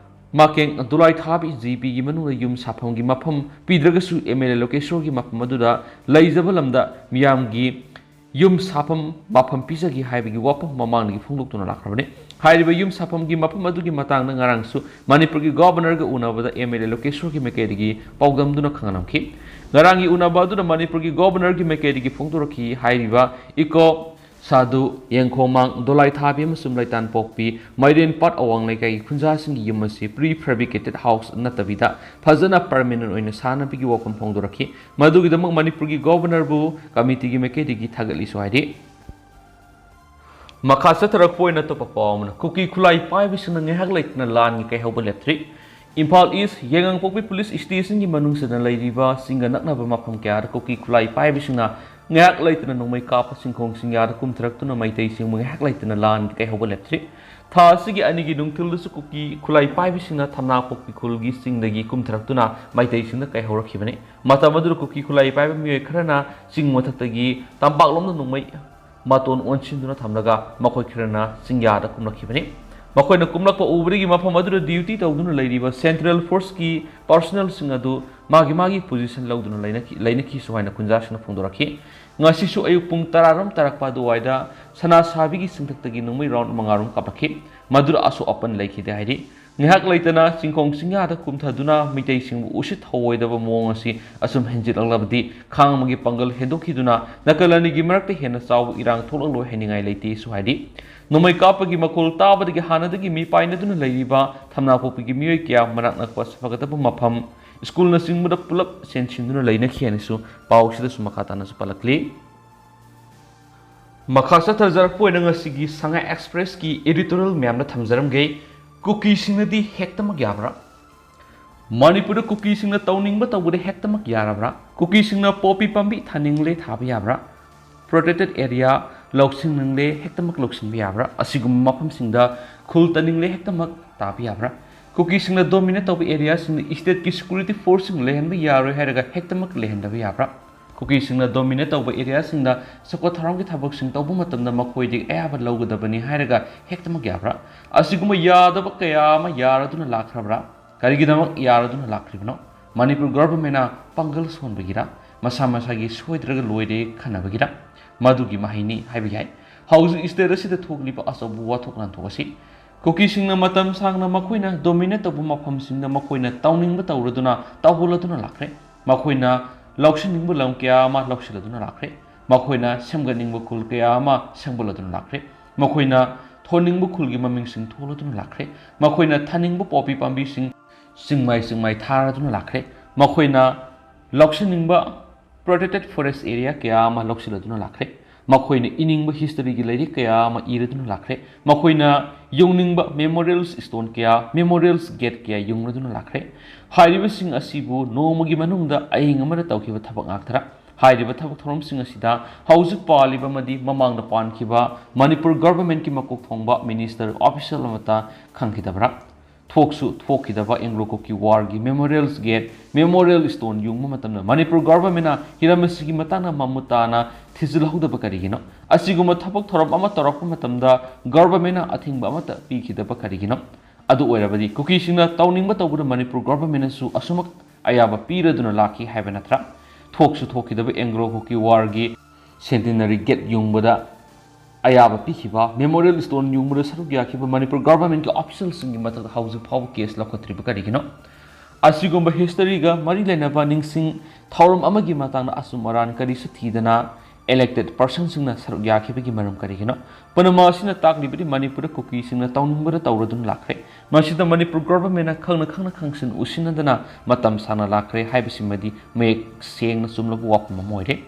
ꯃꯥꯀꯦꯡ ꯗꯨꯂꯥꯏꯊꯥꯕꯤ ꯖꯤ ꯄꯤꯒꯤ ꯃꯅꯨꯡꯗ ꯌꯨꯝ ꯁꯥꯐꯝꯒꯤ ꯃꯐꯝ ꯄꯤꯗ꯭ꯔꯒꯁꯨ ꯑꯦꯝ ꯑꯦꯜ ꯑꯦ ꯂꯣꯀꯦꯁꯣꯔꯒꯤ ꯃꯐꯝ ꯑꯗꯨꯗ ꯂꯩꯖꯕ ꯂꯝꯗ ꯃꯤꯌꯥꯝꯒꯤ ꯌꯨꯝ ꯁꯥꯐꯝ ꯃꯐꯝ ꯄꯤꯖꯒꯦ ꯍꯥꯏꯕꯒꯤ ꯋꯥꯐꯝ ꯃꯃꯥꯡꯗꯒꯤ ꯐꯣꯡꯗꯣꯛꯇꯨꯅ ꯂꯥꯛꯈ꯭ꯔꯕꯅꯤ꯫ ꯍꯥꯏꯔꯤꯕ ꯌꯨꯝ ꯁꯥꯐꯝꯒꯤ ꯃꯐꯝ ꯑꯗꯨꯒꯤ ꯃꯇꯥꯡꯗ ꯉꯔꯥꯡꯁꯨ ꯃꯅꯤꯄꯨꯔꯒꯤ ꯒꯣꯕꯔꯅꯔꯒ ꯎꯅꯕꯗ ꯑꯦꯝ ꯑꯦꯜ ꯑꯦ ꯂꯣꯀꯦꯁꯣꯔꯒꯤ ꯃꯥꯏꯀꯩꯗꯒꯤ ꯄꯥꯎꯗꯝꯗꯨꯅ ꯈꯪꯍꯜꯂꯝꯈꯤ꯫ ꯉꯔꯥꯡꯒꯤ ꯎꯅꯕ ꯑꯗꯨꯗ ꯃꯅꯤꯄꯨꯔꯒꯤ ꯒꯣꯕꯔꯅꯔꯒꯤ ꯃꯥꯏꯀꯩꯗꯒꯤ ꯐꯣꯡꯗꯣꯔꯛꯈꯤ꯫ ꯍꯥꯏꯔꯤꯕ ꯏꯀꯣ ꯁꯥꯗꯨ, ꯌꯦꯡꯈꯣꯃꯥꯡ, ꯗꯣꯂꯥꯏꯊꯥꯕꯤ ꯑꯃꯁꯨꯡ ꯂꯩꯇꯥꯟꯄꯣꯛꯄꯤ, ꯃꯥꯏꯔꯦꯟꯄꯥꯠ ꯑꯋꯥꯡ ꯂꯩꯀꯥꯏꯒꯤ ꯈꯨꯟꯖꯥꯁꯤꯡꯒꯤ ꯌꯨꯝ ꯑꯁꯤ pre fabricated house ꯅꯠꯇꯕꯤꯗ ꯐꯖꯅ permanent ꯑꯣꯏꯅ ꯁꯥꯅꯕꯒꯤ ꯋꯥꯐꯝ ꯐꯣꯡꯗꯣꯔꯛꯈꯤ꯫ ꯃꯗꯨꯒꯤꯗꯃꯛ ꯃꯅꯤꯄꯨꯔꯒꯤ Governorꯕꯨ committeeꯒꯤ ꯃꯥꯏꯀꯩꯗꯒꯤ ꯊꯥꯒꯠꯂꯤꯁꯨ ꯍꯥꯏꯔꯤ꯫ ꯃꯈꯥ ꯆꯠꯊꯔꯛꯄ ꯑꯣꯏꯅ ꯑꯇꯣꯞꯄ ꯄꯥꯎ ꯑꯃꯅ, ꯀꯨꯀꯤ ꯈꯨꯠꯂꯥꯏ ꯄꯥꯏꯕꯁꯤꯡꯅ ꯉꯥꯏꯍꯥꯛ ꯂꯩꯇꯅ ꯂꯥꯟꯒꯤ ꯀꯩꯍꯧꯕ ꯂꯦꯞꯇ꯭ꯔꯤ꯫ ꯏꯝꯐꯥꯜ ꯏꯁ ꯌꯥꯏꯉꯪꯄꯣꯛꯄꯤ ꯄꯨꯂꯤꯁ ꯁ꯭ꯇꯦꯁꯟꯒꯤ ꯃꯅꯨꯡ ꯆꯟꯅ ꯂꯩꯔꯤꯕ ꯆꯤꯡꯒ ꯅꯛꯅꯕ ꯃꯐꯝ ꯀꯌꯥꯗ ꯀꯨꯀꯤ ꯈꯨꯠꯂꯥꯏ ꯄꯥꯏꯕꯁꯤꯡꯅ ꯉꯥꯏꯍꯥꯛ ꯂꯩꯇꯅ ꯅꯣꯡꯃꯩ ꯀꯥꯞꯄ ꯆꯤꯡꯈꯣꯡ ꯆꯤꯡꯌꯥꯗ ꯀꯨꯝꯊꯔꯛꯇꯨꯅ ꯃꯩꯇꯩꯁꯤꯡꯕꯨ ꯉꯥꯏꯍꯥꯛ ꯂꯩꯇꯅ ꯂꯥꯟꯒꯤ ꯀꯩꯍꯧꯕ ꯂꯦꯞꯇ꯭ꯔꯤ꯫ ꯊꯥ ꯑꯁꯤꯒꯤ ꯑꯅꯤꯒꯤ ꯅꯨꯡꯊꯤꯜꯗꯁꯨ ꯀꯨꯀꯤ ꯈꯨꯠꯂꯥꯏ ꯄꯥꯏꯕꯁꯤꯡꯅ ꯊꯝꯅꯥꯄꯣꯛꯄꯤ ꯈꯨꯜꯒꯤ ꯆꯤꯡꯗꯒꯤ ꯀꯨꯝꯊꯔꯛꯇꯨꯅ ꯃꯩꯇꯩꯁꯤꯡꯗ ꯀꯩꯍꯧꯔꯛꯈꯤꯕꯅꯤ꯫ ꯃꯇꯝ ꯑꯗꯨꯗ ꯀꯨꯀꯤ ꯈꯨꯠꯂꯥꯏ ꯄꯥꯏꯕ ꯃꯤꯑꯣꯏ ꯈꯔꯅ ꯆꯤꯡ ꯃꯊꯛꯇꯒꯤ ꯇꯝꯄꯥꯛꯂꯣꯝꯗ ꯅꯣꯡꯃꯩ ꯃꯇꯣꯟ ꯑꯣꯟꯁꯤꯟꯗꯨꯅ ꯊꯝꯂꯒ ꯃꯈꯣꯏ ꯈꯔꯅ ꯆꯤꯡꯌꯥꯗ ꯀꯨꯝꯂꯛꯈꯤꯕꯅꯤ꯫ ꯃꯈꯣꯏꯅ ꯀꯨꯝꯂꯛꯄ ꯎꯕꯗꯒꯤ ꯃꯐꯝ ꯑꯗꯨꯗ duty ꯇꯧꯗꯨꯅ ꯂꯩꯔꯤꯕ central forceꯀꯤ personnelꯁꯤꯡ ꯑꯗꯨ ꯃꯥꯒꯤ ꯃꯥꯒꯤ position ꯂꯧꯗꯨꯅ ꯂꯩꯅꯈꯤ, ꯂꯩꯅꯈꯤꯁꯨ ꯍꯥꯏꯅ ꯈꯨꯟꯖꯥꯁꯤꯡꯅ ꯐꯣꯡꯗꯣꯔꯛꯈꯤ꯫ ꯉꯁꯤꯁꯨ ꯑꯌꯨꯛ ꯄꯨꯡ ꯇꯔꯥꯔꯣꯝ ꯇꯥꯔꯛꯄ ꯑꯗꯨꯋꯥꯏꯗ ꯁꯅꯥꯁꯥꯕꯤꯒꯤ ꯆꯤꯡꯊꯛꯇꯒꯤ ꯅꯣꯡꯃꯩ round ꯃꯉꯥꯔꯣꯝ ꯀꯥꯞꯂꯛꯈꯤ꯫ ꯃꯗꯨꯗ ꯑꯁꯣꯛ ꯑꯄꯟ ꯂꯩꯈꯤꯗꯦ ꯍꯥꯏꯔꯤ꯫ ꯉꯥꯏꯍꯥꯛ ꯂꯩꯇꯅ ꯆꯤꯡꯈꯣꯡ ꯆꯤꯡꯌꯥꯗ ꯀꯨꯝꯊꯗꯨꯅ ꯃꯤꯇꯩꯁꯤꯡꯕꯨ ꯎꯁꯤꯠ ꯊꯑꯣꯏꯗꯕ ꯃꯑꯣꯡ ꯑꯁꯤ ꯑꯁꯨꯝ ꯍꯦꯟꯖꯤꯜꯂꯛꯂꯕꯗꯤ ꯈꯥꯡꯕꯒꯤ ꯄꯥꯡꯒꯜ ꯍꯦꯟꯗꯣꯛꯈꯤꯗꯨꯅ ꯅꯥꯀꯜ ꯑꯅꯤꯒꯤ ꯃꯔꯛꯇ ꯍꯦꯟꯅ ꯆꯥꯎꯕ ꯏꯔꯥꯡ ꯊꯣꯛꯂꯛꯂꯣꯏ ꯍꯥꯏꯅꯤꯡꯉꯥꯏ ꯂꯩꯇꯦꯁꯨ ꯍꯥꯏꯔꯤ꯫ ꯅꯣꯡꯃꯩ ꯀꯥꯞꯄꯒꯤ ꯃꯈꯣꯜ ꯇꯥꯕꯗꯒꯤ ꯍꯥꯟꯅꯗꯒꯤ ꯃꯤ ꯄꯥꯏꯅꯗꯨꯅ ꯂꯩꯔꯤꯕ ꯊꯝꯅꯥꯄꯣꯛꯄꯤꯒꯤ ꯃꯤꯑꯣꯏ ꯀꯌꯥ ꯃꯅꯥꯛ ꯅꯛꯄ ꯐꯒꯗꯕ ꯃꯐꯝ, ꯁ꯭ꯀꯨꯜꯅꯆꯤꯡꯕꯗ ꯄꯨꯂꯞ ꯆꯦꯟꯁꯤꯟꯗꯨꯅ ꯂꯩꯅꯈꯤ ꯍꯥꯏꯅꯁꯨ ꯄꯥꯎꯁꯤꯗꯁꯨ ꯃꯈꯥ ꯇꯥꯅꯁꯨ ꯄꯜꯂꯛꯂꯤ꯫ ꯃꯈꯥ ꯆꯠꯊꯖꯔꯛꯄ ꯑꯣꯏꯅ ꯉꯁꯤꯒꯤ ꯁꯉꯥꯏ ꯑꯦꯛꯁꯄ꯭ꯔꯦꯁꯀꯤ editorial ꯃꯌꯥꯝꯗ ꯊꯝꯖꯔꯝꯒꯦ꯫ ꯀꯨꯀꯤꯁꯤꯡꯅꯗꯤ ꯍꯦꯛꯇꯃꯛ ꯌꯥꯕ꯭ꯔꯥ? ꯃꯅꯤꯄꯨꯔꯗ ꯀꯨꯀꯤꯁꯤꯡꯅ ꯇꯧꯅꯤꯡꯕ ꯇꯧꯕꯗ ꯍꯦꯛꯇꯃꯛ ꯌꯥꯔꯕ꯭ꯔꯥ? ꯀꯨꯀꯤꯁꯤꯡꯅ ꯄꯣꯄꯤ ꯄꯥꯝꯕꯤ ꯊꯥꯅꯤꯡꯂꯦ ꯊꯥꯕ ꯌꯥꯕ꯭ꯔꯥ? Protected area ꯂꯧꯁꯤꯟꯅꯤꯡꯂꯦ ꯍꯦꯛꯇꯃꯛ ꯂꯧꯁꯤꯟꯕ ꯌꯥꯕ꯭ꯔꯥ? ꯑꯁꯤꯒꯨꯝꯕ ꯃꯐꯝꯁꯤꯡꯗ ꯈꯨꯜ ꯇꯥꯅꯤꯡꯂꯦ ꯍꯦꯛꯇꯃꯛ ꯇꯥꯕ ꯌꯥꯕ꯭ꯔꯥ? ꯀꯨꯀꯤꯁꯤꯡꯅ dominate ꯇꯧꯕ areaꯁꯤꯡꯗ stateꯀꯤ security forceꯁꯤꯡ ꯂꯩꯍꯟꯕ ꯌꯥꯔꯣꯏ ꯍꯥꯏꯔꯒ ꯍꯦꯛꯇꯃꯛ ꯂꯩꯍꯟꯗꯕ ꯌꯥꯕ꯭ꯔꯥ? ꯀꯨꯀꯤꯁꯤꯡꯅ dominate ꯇꯧꯕ areaꯁꯤꯡꯗ ꯆꯥꯎꯈꯠ ꯊꯧꯔꯥꯡꯒꯤ ꯊꯕꯛꯁꯤꯡ ꯇꯧꯕ ꯃꯇꯝꯗ ꯃꯈꯣꯏꯗꯒꯤ ꯑꯌꯥꯕ ꯂꯧꯒꯗꯕꯅꯤ ꯍꯥꯏꯔꯒ ꯍꯦꯛꯇꯃꯛ ꯌꯥꯕ꯭ꯔꯥ? ꯑꯁꯤꯒꯨꯝꯕ ꯌꯥꯗꯕ ꯀꯌꯥ ꯑꯃ ꯌꯥꯔꯗꯨꯅ ꯂꯥꯛꯈ꯭ꯔꯕ꯭ꯔꯥ? ꯀꯔꯤꯒꯤꯗꯃꯛ ꯌꯥꯔꯗꯨꯅ ꯂꯥꯛꯈ꯭ꯔꯤꯕꯅꯣ? ꯃꯅꯤꯄꯨꯔ governmentꯅ ꯄꯥꯡꯒꯜ ꯁꯣꯟꯕꯒꯤꯔ? ꯃꯁꯥ ꯃꯁꯥꯒꯤ ꯁꯣꯏꯗ꯭ꯔꯒ ꯂꯣꯏꯔꯦ ꯈꯟꯅꯕꯒꯤꯔ? ꯃꯗꯨꯒꯤ ꯃꯍꯩꯅꯤ ꯍꯥꯏꯕ ꯌꯥꯏ꯫ ꯍꯧꯖꯤꯛ state ꯑꯁꯤꯗ ꯊꯣꯛꯂꯤꯕ ꯑꯆꯧꯕ ꯋꯥꯊꯣꯛ ꯂꯥꯟꯊꯣꯛ ꯑꯁꯤ ꯀꯨꯀꯤꯁꯤꯡꯅ ꯃꯇꯝ ꯁꯥꯡꯅ ꯃꯈꯣꯏꯅ dominate ꯇꯧꯕ ꯃꯐꯝꯁꯤꯡꯗ ꯃꯈꯣꯏꯅ ꯇꯧꯅꯤꯡꯕ ꯇꯧꯔꯗꯨꯅ, ꯇꯧꯍꯜꯂꯗꯨꯅ ꯂꯥꯛꯈ꯭ꯔꯦ꯫ ꯃꯈꯣꯏꯅ ꯂꯧꯁꯤꯟꯅꯤꯡꯕ ꯂꯝ ꯀꯌꯥ ꯑꯃ ꯂꯧꯁꯤꯜꯂꯗꯨꯅ ꯂꯥꯛꯈ꯭ꯔꯦ꯫ ꯃꯈꯣꯏꯅ ꯁꯦꯝꯒꯠꯅꯤꯡꯕ ꯈꯨꯜ ꯀꯌꯥ ꯑꯃ ꯁꯦꯝꯒꯠꯂꯗꯨꯅ ꯂꯥꯛꯈ꯭ꯔꯦ꯫ ꯃꯈꯣꯏꯅ ꯊꯣꯟꯅꯤꯡꯕ ꯈꯨꯜꯒꯤ ꯃꯃꯤꯡꯁꯤꯡ ꯊꯣꯜꯂꯗꯨꯅ ꯂꯥꯛꯈ꯭ꯔꯦ꯫ ꯃꯈꯣꯏꯅ ꯊꯥꯅꯤꯡꯕ ꯄꯣꯄꯤ ꯄꯥꯝꯕꯤꯁꯤꯡ ꯆꯤꯡꯃꯥꯏ ꯆꯤꯡꯃꯥꯏ ꯊꯥꯔꯗꯨꯅ ꯂꯥꯛꯈ꯭ꯔꯦ꯫ ꯃꯈꯣꯏꯅ ꯂꯧꯁꯤꯟꯅꯤꯡꯕ protected forest area ꯀꯌꯥ ꯑꯃ ꯂꯧꯁꯤꯜꯂꯗꯨꯅ ꯂꯥꯛꯈ꯭ꯔꯦ꯫ ꯃꯈꯣꯏꯅ ꯏꯅꯤꯡꯕ historyꯒꯤ ꯂꯥꯏꯔꯤꯛ ꯀꯌꯥ ꯑꯃ ꯏꯔꯗꯨꯅ ꯂꯥꯛꯈ꯭ꯔꯦ꯫ ꯃꯈꯣꯏꯅ ꯌꯨꯡꯅꯤꯡꯕ memorials stone ꯀꯌꯥ, memorials gate ꯀꯌꯥ ꯌꯨꯡꯂꯗꯨꯅ ꯂꯥꯛꯈ꯭ꯔꯦ꯫ ꯍꯥꯏꯔꯤꯕꯁꯤꯡ ꯑꯁꯤꯕꯨ ꯅꯣꯡꯃꯒꯤ ꯃꯅꯨꯡꯗ ꯑꯍꯤꯡ ꯑꯃꯗ ꯇꯧꯈꯤꯕ ꯊꯕꯛ ꯉꯥꯛꯇꯔ? ꯍꯥꯏꯔꯤꯕ ꯊꯕꯛ ꯊꯧꯔꯝꯁꯤꯡ ꯑꯁꯤꯗ ꯍꯧꯖꯤꯛ ꯄꯥꯜꯂꯤꯕ ꯑꯃꯗꯤ ꯃꯃꯥꯡꯗ ꯄꯥꯟꯈꯤꯕ ꯃꯅꯤꯄꯨꯔ governmentꯀꯤ ꯃꯀꯣꯛ ꯊꯣꯡꯕ minister, official ꯑꯃꯠꯇ ꯈꯪꯈꯤꯗꯕ꯭ꯔꯥ? ꯊꯣꯛꯁꯨ ꯊꯣꯛꯈꯤꯗꯕ Anglo Kuki Warꯒꯤ memorials gate, memorial stone ꯌꯨꯡꯕ ꯃꯇꯝꯗ ꯃꯅꯤꯄꯨꯔ governmentꯅ ꯍꯤꯔꯝ ꯑꯁꯤꯒꯤ ꯃꯇꯥꯡꯗ ꯃꯃꯨꯠ ꯇꯥꯅ ꯊꯤꯖꯤꯜꯍꯧꯗꯕ ꯀꯔꯤꯒꯤꯅꯣ? ꯑꯁꯤꯒꯨꯝꯕ ꯊꯕꯛ ꯊꯧꯔꯝ ꯑꯃ ꯇꯧꯔꯛꯄ ꯃꯇꯝꯗ governmentꯅ ꯑꯊꯤꯡꯕ ꯑꯃꯠꯇ ꯄꯤꯈꯤꯗꯕ ꯀꯔꯤꯒꯤꯅꯣ? ꯑꯗꯨ ꯑꯣꯏꯔꯕꯗꯤ ꯀꯨꯀꯤꯁꯤꯡꯅ ꯇꯧꯅꯤꯡꯕ ꯇꯧꯕꯗ ꯃꯅꯤꯄꯨꯔ governmentꯅꯁꯨ ꯑꯁꯨꯃꯛ ꯑꯌꯥꯕ ꯄꯤꯔꯗꯨꯅ ꯂꯥꯛꯈꯤ ꯍꯥꯏꯕ ꯅꯠꯇ꯭ꯔꯥ? ꯊꯣꯛꯁꯨ ꯊꯣꯛꯈꯤꯗꯕ Anglo Kuki Warꯒꯤ centenary gate ꯌꯨꯡꯕꯗ ꯑꯌꯥꯕ ꯄꯤꯈꯤꯕ, memorial stone ꯌꯨꯡꯕꯗ ꯁꯔꯨꯛ ꯌꯥꯈꯤꯕ ꯃꯅꯤꯄꯨꯔ governmentꯀꯤ officialꯁꯤꯡꯒꯤ ꯃꯊꯛꯇ ꯍꯧꯖꯤꯛ ꯐꯥꯎꯕ case ꯂꯧꯈꯠꯇ꯭ꯔꯤꯕ ꯀꯔꯤꯒꯤꯅꯣ? ꯑꯁꯤꯒꯨꯝꯕ historyꯒ ꯃꯔꯤ ꯂꯩꯅꯕ ꯅꯤꯡꯁꯤꯡ ꯊꯧꯔꯝ ꯑꯃꯒꯤ ꯃꯇꯥꯡꯗ ꯑꯆꯨꯝ ꯑꯔꯥꯟ ꯀꯔꯤꯁꯨ ꯊꯤꯗꯅ elected personꯁꯤꯡꯅ ꯁꯔꯨꯛ ꯌꯥꯈꯤꯕꯒꯤ ꯃꯔꯝ ꯀꯔꯤꯒꯤꯅꯣ? ꯄꯨꯝꯅꯃꯛ ꯑꯁꯤꯅ ꯇꯥꯛꯂꯤꯕꯗꯤ ꯃꯅꯤꯄꯨꯔꯗ ꯀꯨꯀꯤꯁꯤꯡꯅ ꯇꯧꯅꯤꯡꯕꯗ ꯇꯧꯔꯗꯨꯅ ꯂꯥꯛꯈ꯭ꯔꯦ꯫ ꯃꯁꯤꯗ ꯃꯅꯤꯄꯨꯔ governmentꯅ ꯈꯪꯅ ꯈꯪꯅ ꯈꯪꯁꯤꯟ ꯎꯁꯤꯟꯅꯗꯅ ꯃꯇꯝ ꯁꯥꯡꯅ ꯂꯥꯛꯈ꯭ꯔꯦ ꯍꯥꯏꯕꯁꯤꯃꯗꯤ ꯃꯌꯦꯛ ꯁꯦꯡꯅ ꯆꯨꯝꯂꯕ ꯋꯥꯐꯝ ꯑꯃ ꯑꯣꯏꯔꯦ꯫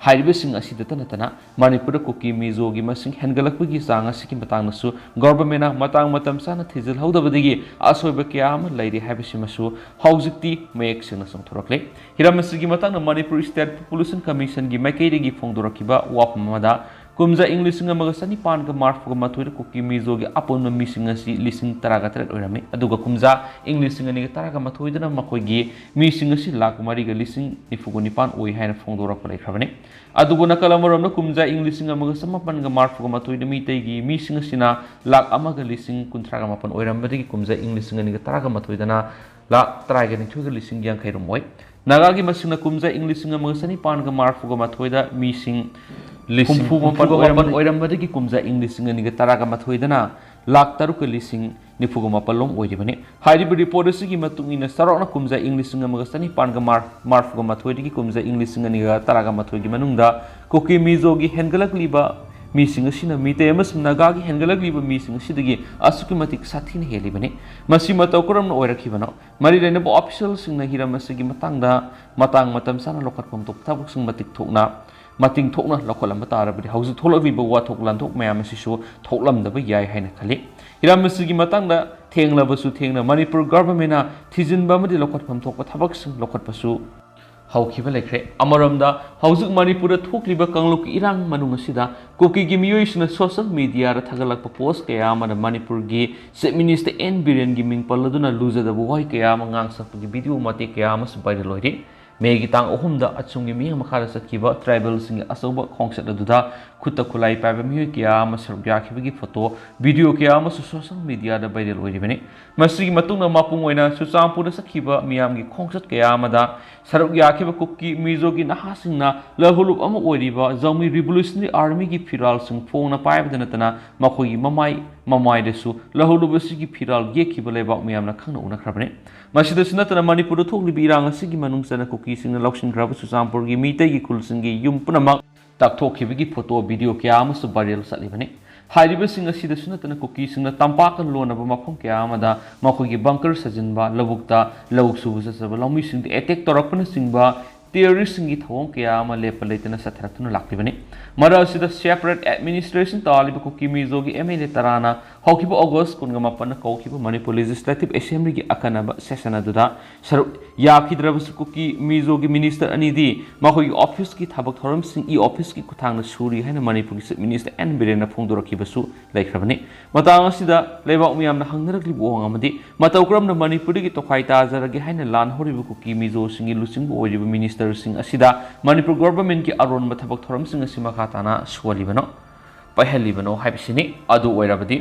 ꯍꯥꯏꯔꯤꯕꯁꯤꯡ ꯑꯁꯤꯗꯇ ꯅꯠꯇꯅ ꯃꯅꯤꯄꯨꯔꯗ ꯀꯨꯀꯤ ꯃꯤꯖꯣꯒꯤ ꯃꯁꯤꯡ ꯍꯦꯟꯒꯠꯂꯛꯄꯒꯤ ꯆꯥꯡ ꯑꯁꯤꯒꯤ ꯃꯇꯥꯡꯗꯁꯨ governmentꯅ ꯃꯇꯥꯡ ꯃꯇꯝ ꯆꯥꯅ ꯊꯤꯖꯤꯜꯍꯧꯗꯕꯗꯒꯤ ꯑꯁꯣꯏꯕ ꯀꯌꯥ ꯑꯃ ꯂꯩꯔꯤ ꯍꯥꯏꯕꯁꯤꯃꯁꯨ ꯍꯧꯖꯤꯛꯇꯤ ꯃꯌꯦꯛ ꯁꯦꯡꯅ ꯆꯣꯡꯊꯣꯔꯛꯂꯦ꯫ ꯍꯤꯔꯝ ꯑꯁꯤꯒꯤ ꯃꯇꯥꯡꯗ ꯃꯅꯤꯄꯨꯔ State Population Commissionꯒꯤ ꯃꯥꯏꯀꯩꯗꯒꯤ ꯐꯣꯡꯗꯣꯔꯛꯈꯤꯕ ꯋꯥꯐꯝ ꯑꯃꯗ ꯀꯨꯝꯖꯥ ꯏꯪ ꯂꯤꯁꯤꯡ ꯑꯃꯒ ꯆꯅꯤꯄꯥꯟꯒ ꯃꯔꯤꯐꯨꯒ ꯃꯥꯊꯣꯏꯗ ꯀꯨꯀꯤ ꯃꯤꯖꯣꯒꯤ ꯑꯄꯨꯟꯕ ꯃꯤꯁꯤꯡ ꯑꯁꯤ ꯂꯤꯁꯤꯡ ꯇꯔꯥꯒ ꯇꯔꯦꯠ ꯑꯣꯏꯔꯝꯃꯤ꯫ ꯑꯗꯨꯒ ꯀꯨꯝꯖꯥ ꯏꯪ ꯂꯤꯁꯤꯡ ꯑꯅꯤꯒ ꯇꯔꯥꯒ ꯃꯥꯊꯣꯏꯗꯅ ꯃꯈꯣꯏꯒꯤ ꯃꯤꯁꯤꯡ ꯑꯁꯤ ꯂꯥꯈ ꯃꯔꯤꯒ ꯂꯤꯁꯤꯡ ꯅꯤꯐꯨꯒ ꯅꯤꯄꯥꯟ ꯑꯣꯏ ꯍꯥꯏꯅ ꯐꯣꯡꯗꯣꯔꯛꯄ ꯂꯩꯈ꯭ꯔꯕꯅꯤ꯫ ꯑꯗꯨꯕꯨ ꯅꯥꯀꯜ ꯑꯃꯔꯣꯝꯗ ꯀꯨꯝꯖꯥ ꯏꯪ ꯂꯤꯁꯤꯡ ꯑꯃꯒ ꯆꯃꯥꯄꯟꯒ ꯃꯔꯤꯐꯨꯒ ꯃꯥꯊꯣꯏꯗ ꯃꯤꯇꯩꯒꯤ ꯃꯤꯁꯤꯡ ꯑꯁꯤꯅ ꯂꯥꯈ ꯑꯃꯒ ꯂꯤꯁꯤꯡ ꯀꯨꯟꯊ꯭ꯔꯥꯒ ꯃꯥꯄꯟ ꯑꯣꯏꯔꯝꯕꯗꯒꯤ ꯀꯨꯝꯖꯥ ꯏꯪ ꯂꯤꯁꯤꯡ ꯑꯅꯤꯒ ꯇꯔꯥꯒ ꯃꯥꯊꯣꯏꯗꯅ ꯂꯥꯈ ꯇꯔꯥꯒ ꯅꯤꯊꯣꯏꯒ ꯂꯤꯁꯤꯡ ꯌꯥꯡꯈꯩ ꯔꯣꯝ ꯑꯣꯏ꯫ ꯅꯥꯒꯥꯒꯤ ꯃꯁꯤꯡꯅ ꯀꯨꯝꯖꯥ ꯏꯪ ꯂꯤꯁꯤꯡ ꯑꯃꯒ ꯆꯅꯤꯄꯥꯟꯒ ꯃꯔꯤꯐꯨꯒ ꯃꯥꯊꯣꯏꯗ ꯃꯤꯁꯤꯡ ꯂꯤꯁꯤꯡ ꯍꯨꯝꯐꯨ ꯃꯥꯄꯟ ꯍꯨꯝꯐꯨꯒ ꯃꯥꯄꯟ ꯑꯣꯏꯔꯝꯕꯗꯒꯤ ꯀꯨꯝꯖꯥ ꯏꯪ ꯂꯤꯁꯤꯡ ꯑꯅꯤꯒ ꯇꯔꯥꯒ ꯃꯥꯊꯣꯏꯗꯅ ꯂꯥꯈ ꯇꯔꯨꯛꯀ ꯂꯤꯁꯤꯡ ꯅꯤꯐꯨꯒ ꯃꯥꯄꯜ ꯂꯣꯝ ꯑꯣꯏꯔꯤꯕꯅꯤ꯫ ꯍꯥꯏꯔꯤꯕ ꯔꯤꯄꯣꯔꯠ ꯑꯁꯤꯒꯤ ꯃꯇꯨꯡ ꯏꯟꯅ, ꯆꯥꯎꯔꯥꯛꯅ ꯀꯨꯝꯖꯥ ꯏꯪ ꯂꯤꯁꯤꯡ ꯑꯃꯒ ꯆꯅꯤꯄꯥꯟꯒ ꯃꯔꯐꯨꯒ ꯃꯥꯊꯣꯏꯗꯒꯤ ꯀꯨꯝꯖꯥ ꯏꯪ ꯂꯤꯁꯤꯡ ꯑꯅꯤꯒ ꯇꯔꯥꯃꯥꯊꯣꯏꯒꯤ ꯃꯅꯨꯡꯗ ꯀꯨꯀꯤ ꯃꯤꯖꯣꯒꯤ ꯍꯦꯟꯒꯠꯂꯛꯂꯤꯕ ꯃꯤꯁꯤꯡ ꯑꯁꯤꯅ ꯃꯤꯇꯩ ꯑꯃꯁꯨꯡ ꯅꯥꯒꯥꯒꯤ ꯍꯦꯟꯒꯠꯂꯛꯂꯤꯕ ꯃꯤꯁꯤꯡ ꯑꯁꯤꯗꯒꯤ ꯑꯁꯨꯛꯀꯤ ꯃꯇꯤꯛ ꯁꯥꯊꯤꯅ ꯍꯦꯜꯂꯤꯕꯅꯤ꯫ ꯃꯁꯤ ꯃꯇꯧ ꯀꯔꯝꯅ ꯑꯣꯏꯔꯛꯈꯤꯕꯅꯣ? ꯃꯔꯤ ꯂꯩꯅꯕ ꯑꯣꯐꯤꯁꯤꯌꯦꯜꯁꯤꯡꯅ ꯍꯤꯔꯝ ꯑꯁꯤꯒꯤ ꯃꯇꯥꯡꯗ ꯃꯇꯥꯡ ꯃꯇꯝ ꯆꯥꯅ ꯂꯧꯈꯠꯐꯝ ꯊꯣꯛꯄ ꯊꯕꯛꯁꯤꯡ ꯃꯇꯤꯛ ꯊꯣꯛꯅ ꯃꯇꯤꯡ ꯊꯣꯛꯅ ꯂꯧꯈꯠꯂꯝꯕ ꯇꯥꯔꯕꯗꯤ, ꯍꯧꯖꯤꯛ ꯊꯣꯛꯂꯛꯂꯤꯕ ꯋꯥꯊꯣꯛ ꯂꯥꯟꯊꯣꯛ ꯃꯌꯥꯝ ꯑꯁꯤꯁꯨ ꯊꯣꯛꯂꯝꯗꯕ ꯌꯥꯏ ꯍꯥꯏꯅ ꯈꯜꯂꯤ꯫ ꯍꯤꯔꯝ ꯑꯁꯤꯒꯤ ꯃꯇꯥꯡꯗ ꯊꯦꯡꯂꯕꯁꯨ ꯊꯦꯡꯅ ꯃꯅꯤꯄꯨꯔ ꯒꯚꯔꯟꯃꯦꯟꯅ ꯊꯤꯖꯤꯟꯕ ꯑꯃꯗꯤ ꯂꯧꯈꯠꯐꯝ ꯊꯣꯛꯄ ꯊꯕꯛꯁꯤꯡ ꯂꯧꯈꯠꯄꯁꯨ ꯍꯧꯈꯤꯕ ꯂꯩꯈ꯭ꯔꯦ꯫ ꯑꯃꯔꯣꯝꯗ, ꯍꯧꯖꯤꯛ ꯃꯅꯤꯄꯨꯔꯗ ꯊꯣꯛꯂꯤꯕ ꯀꯥꯡꯂꯨꯞꯀꯤ ꯏꯔꯥꯡ ꯃꯅꯨꯡ ꯑꯁꯤꯗ ꯀꯨꯀꯤꯒꯤ ꯃꯤꯑꯣꯏꯁꯤꯡꯅ ꯁꯣꯁꯤꯌꯦꯜ ꯃꯤꯗꯤꯌꯥꯗ ꯊꯥꯒꯠꯂꯛꯄ ꯄꯣꯁ ꯀꯌꯥ ꯑꯃꯗ ꯃꯅꯤꯄꯨꯔꯒꯤ ꯆꯤꯐ ꯃꯤꯅꯤꯁꯇꯔ ꯑꯦꯟ ꯕꯤꯔꯦꯟꯒꯤ ꯃꯤꯡ ꯄꯜꯂꯗꯨꯅ ꯂꯨꯖꯗꯕ ꯋꯥꯍꯩ ꯀꯌꯥ ꯑꯃ ꯉꯥꯡꯁꯛꯄꯒꯤ ꯚꯤꯗꯤꯑꯣ ꯃꯇꯦꯛ ꯀꯌꯥ ꯑꯃꯁꯨ ꯚꯥꯏꯔꯦꯜ ꯑꯣꯏꯔꯤ꯫ ꯃꯦꯒꯤ ꯇꯥꯡ ꯑꯍꯨꯝꯗ ꯑꯆꯨꯝꯒꯤ ꯃꯤꯠꯌꯦꯡ ꯃꯈꯥꯗ ꯆꯠꯈꯤꯕ ꯇ꯭ꯔꯥꯏꯕꯦꯜꯁꯤꯡꯒꯤ ꯑꯆꯧꯕ ꯈꯣꯡꯆꯠ ꯑꯗꯨꯗ ꯈꯨꯠꯇ ꯈꯨꯠꯂꯥꯏ ꯄꯥꯏꯕ ꯃꯤꯑꯣꯏ ꯀꯌꯥ ꯑꯃ ꯁꯔꯨꯛ ꯌꯥꯈꯤꯕꯒꯤ ꯐꯣꯇꯣ, ꯚꯤꯗꯤꯑꯣ ꯀꯌꯥ ꯑꯃꯁꯨ ꯁꯣꯁꯤꯌꯦꯜ ꯃꯤꯗꯤꯌꯥꯗ ꯚꯥꯏꯔꯦꯜ ꯑꯣꯏꯔꯤꯕꯅꯤ꯫ ꯃꯁꯤꯒꯤ ꯃꯇꯨꯡꯗ ꯃꯄꯨꯡ ꯑꯣꯏꯅ ꯆꯨꯔꯆꯥꯟꯄꯨꯔꯗ ꯆꯠꯈꯤꯕ ꯃꯤꯌꯥꯝꯒꯤ ꯈꯣꯡꯆꯠ ꯀꯌꯥ ꯑꯃꯗ ꯁꯔꯨꯛ ꯌꯥꯈꯤꯕ ꯀꯨꯀꯤ ꯃꯤꯖꯣꯒꯤ ꯅꯍꯥꯁꯤꯡꯅ ꯂꯧꯍꯨꯂꯨꯞ ꯑꯃ ꯑꯣꯏꯔꯤꯕ ꯖꯥꯎꯃꯤ ꯔꯤꯚꯣꯂꯨꯁꯅꯔꯤ ꯑꯥꯔꯃꯤꯒꯤ ꯐꯤꯔꯥꯜꯁꯤꯡ ꯐꯣꯡꯅ ꯄꯥꯏꯕꯗ ꯅꯠꯇꯅ ꯃꯈꯣꯏꯒꯤ ꯃꯃꯥꯏ ꯃꯃꯥꯏꯗꯁꯨ ꯂꯧꯍꯨꯂꯨꯞ ꯑꯁꯤꯒꯤ ꯐꯤꯔꯥꯜ ꯌꯦꯛꯈꯤꯕ ꯂꯩꯕꯥꯛ ꯃꯤꯌꯥꯝꯅ ꯈꯪꯅ ꯎꯅꯈ꯭ꯔꯕꯅꯤ꯫ ꯃꯁꯤꯗꯁꯨ ꯅꯠꯇꯅ ꯃꯅꯤꯄꯨꯔꯗ ꯊꯣꯛꯂꯤꯕ ꯏꯔꯥꯡ ꯑꯁꯤꯒꯤ ꯃꯅꯨꯡ ꯆꯟꯅ ꯀꯨꯀꯤꯁꯤꯡꯅ ꯂꯧꯁꯤꯟꯈ꯭ꯔꯕ ꯆꯨꯔꯆꯥꯟꯄꯨꯔꯒꯤ ꯃꯤꯇꯩꯒꯤ ꯈꯨꯜꯁꯤꯡꯒꯤ ꯌꯨꯝ ꯄꯨꯝꯅꯃꯛ ꯇꯥꯛꯊꯣꯛꯈꯤꯕꯒꯤ ꯐꯣꯇꯣ, ꯚꯤꯗꯤꯑꯣ ꯀꯌꯥ ꯑꯃꯁꯨ ꯚꯥꯏꯔꯦꯜ ꯆꯠꯂꯤꯕꯅꯤ꯫ ꯍꯥꯏꯔꯤꯕꯁꯤꯡ ꯑꯁꯤꯗꯁꯨ ꯅꯠꯇꯅ ꯀꯨꯀꯤꯁꯤꯡꯅ ꯇꯝꯄꯥꯛꯀ ꯂꯣꯟꯅꯕ ꯃꯐꯝ ꯀꯌꯥ ꯑꯃꯗ ꯃꯈꯣꯏꯒꯤ ꯕꯪꯀꯔ ꯁꯥꯖꯤꯟꯕ, ꯂꯧꯕꯨꯛꯇ ꯂꯧ ꯁꯨꯕ ꯆꯠꯆꯕ ꯂꯧꯃꯤꯁꯤꯡꯗ ꯑꯦꯇꯦꯛ ꯇꯧꯔꯛꯄꯅꯆꯤꯡꯕ ꯇꯦꯔꯣꯔꯤꯁꯁꯤꯡꯒꯤ ꯊꯧꯑꯣꯡ ꯀꯌꯥ ꯑꯃ ꯂꯦꯞꯄ ꯂꯩꯇꯅ ꯆꯠꯊꯔꯛꯇꯨꯅ ꯂꯥꯛꯂꯤꯕꯅꯤ꯫ ꯃꯔꯛ ꯑꯁꯤꯗ ꯁꯦꯄꯔꯦꯠ ꯑꯦꯗꯃꯤꯅꯤꯁꯇ꯭ꯔꯦꯁꯟ ꯇꯥꯜꯂꯤꯕ ꯀꯨꯀꯤ ꯃꯤꯖꯣꯒꯤ ꯑꯦꯝ ꯑꯦꯜ ꯑꯦ ꯇꯔꯥꯅ ꯍꯧꯈꯤꯕ ꯑꯣꯒꯁ ꯀꯨꯟꯒ ꯃꯥꯄꯟꯗ ꯀꯧꯈꯤꯕ ꯃꯅꯤꯄꯨꯔ ꯂꯦꯖꯤꯁꯂꯦꯇꯤꯚ ꯑꯦꯁꯦꯝꯕ꯭ꯂꯤꯒꯤ ꯑꯈꯟꯅꯕ ꯁꯦꯁꯟ ꯑꯗꯨꯗ ꯁꯔꯨꯛ ꯌꯥꯈꯤꯗ꯭ꯔꯕꯁꯨ ꯀꯨꯀꯤ ꯃꯤꯖꯣꯒꯤ ꯃꯤꯅꯤꯁꯇꯔ ꯑꯅꯤꯗꯤ ꯃꯈꯣꯏꯒꯤ ꯑꯣꯐꯤꯁꯀꯤ ꯊꯕꯛ ꯊꯧꯔꯝꯁꯤꯡ ꯏ ꯑꯣꯐꯤꯁꯀꯤ ꯈꯨꯠꯊꯥꯡꯗ ꯁꯨꯔꯤ ꯍꯥꯏꯅ ꯃꯅꯤꯄꯨꯔꯒꯤ ꯆꯤꯐ ꯃꯤꯅꯤꯁꯇꯔ ꯑꯦꯟ ꯕꯤꯔꯦꯟꯅ ꯐꯣꯡꯗꯣꯔꯛꯈꯤꯕꯁꯨ ꯂꯩꯈ꯭ꯔꯕꯅꯤ꯫ ꯃꯇꯥꯡ ꯑꯁꯤꯗ ꯂꯩꯕꯥꯛ ꯃꯤꯌꯥꯝꯅ ꯍꯪꯅꯔꯛꯂꯤꯕ ꯋꯥꯍꯪ ꯑꯃꯗꯤ, ꯃꯇꯧ ꯀꯔꯝꯅ ꯃꯅꯤꯄꯨꯔꯗꯒꯤ ꯇꯣꯈꯥꯏ ꯇꯥꯖꯔꯒꯦ ꯍꯥꯏꯅ ꯂꯥꯟ ꯍꯧꯔꯤꯕ ꯀꯨꯀꯤ ꯃꯤꯖꯣꯁꯤꯡꯒꯤ ꯂꯨꯆꯤꯡꯕ ꯑꯣꯏꯔꯤꯕ ꯃꯤꯅꯤꯁꯇꯔꯁꯤꯡ ꯑꯁꯤꯗ ꯃꯅꯤꯄꯨꯔ ꯒꯣꯚꯔꯟꯃꯦꯟꯠꯀꯤ ꯑꯔꯣꯟꯕ ꯊꯕꯛ ꯊꯧꯔꯝꯁꯤꯡ ꯑꯁꯤ ꯃꯈꯥ ꯇꯥꯅ ꯁꯨꯍꯜꯂꯤꯕꯅꯣ, ꯄꯥꯏꯍꯜꯂꯤꯕꯅꯣ ꯍꯥꯏꯕꯁꯤꯅꯤ꯫ ꯑꯗꯨ ꯑꯣꯏꯔꯕꯗꯤ,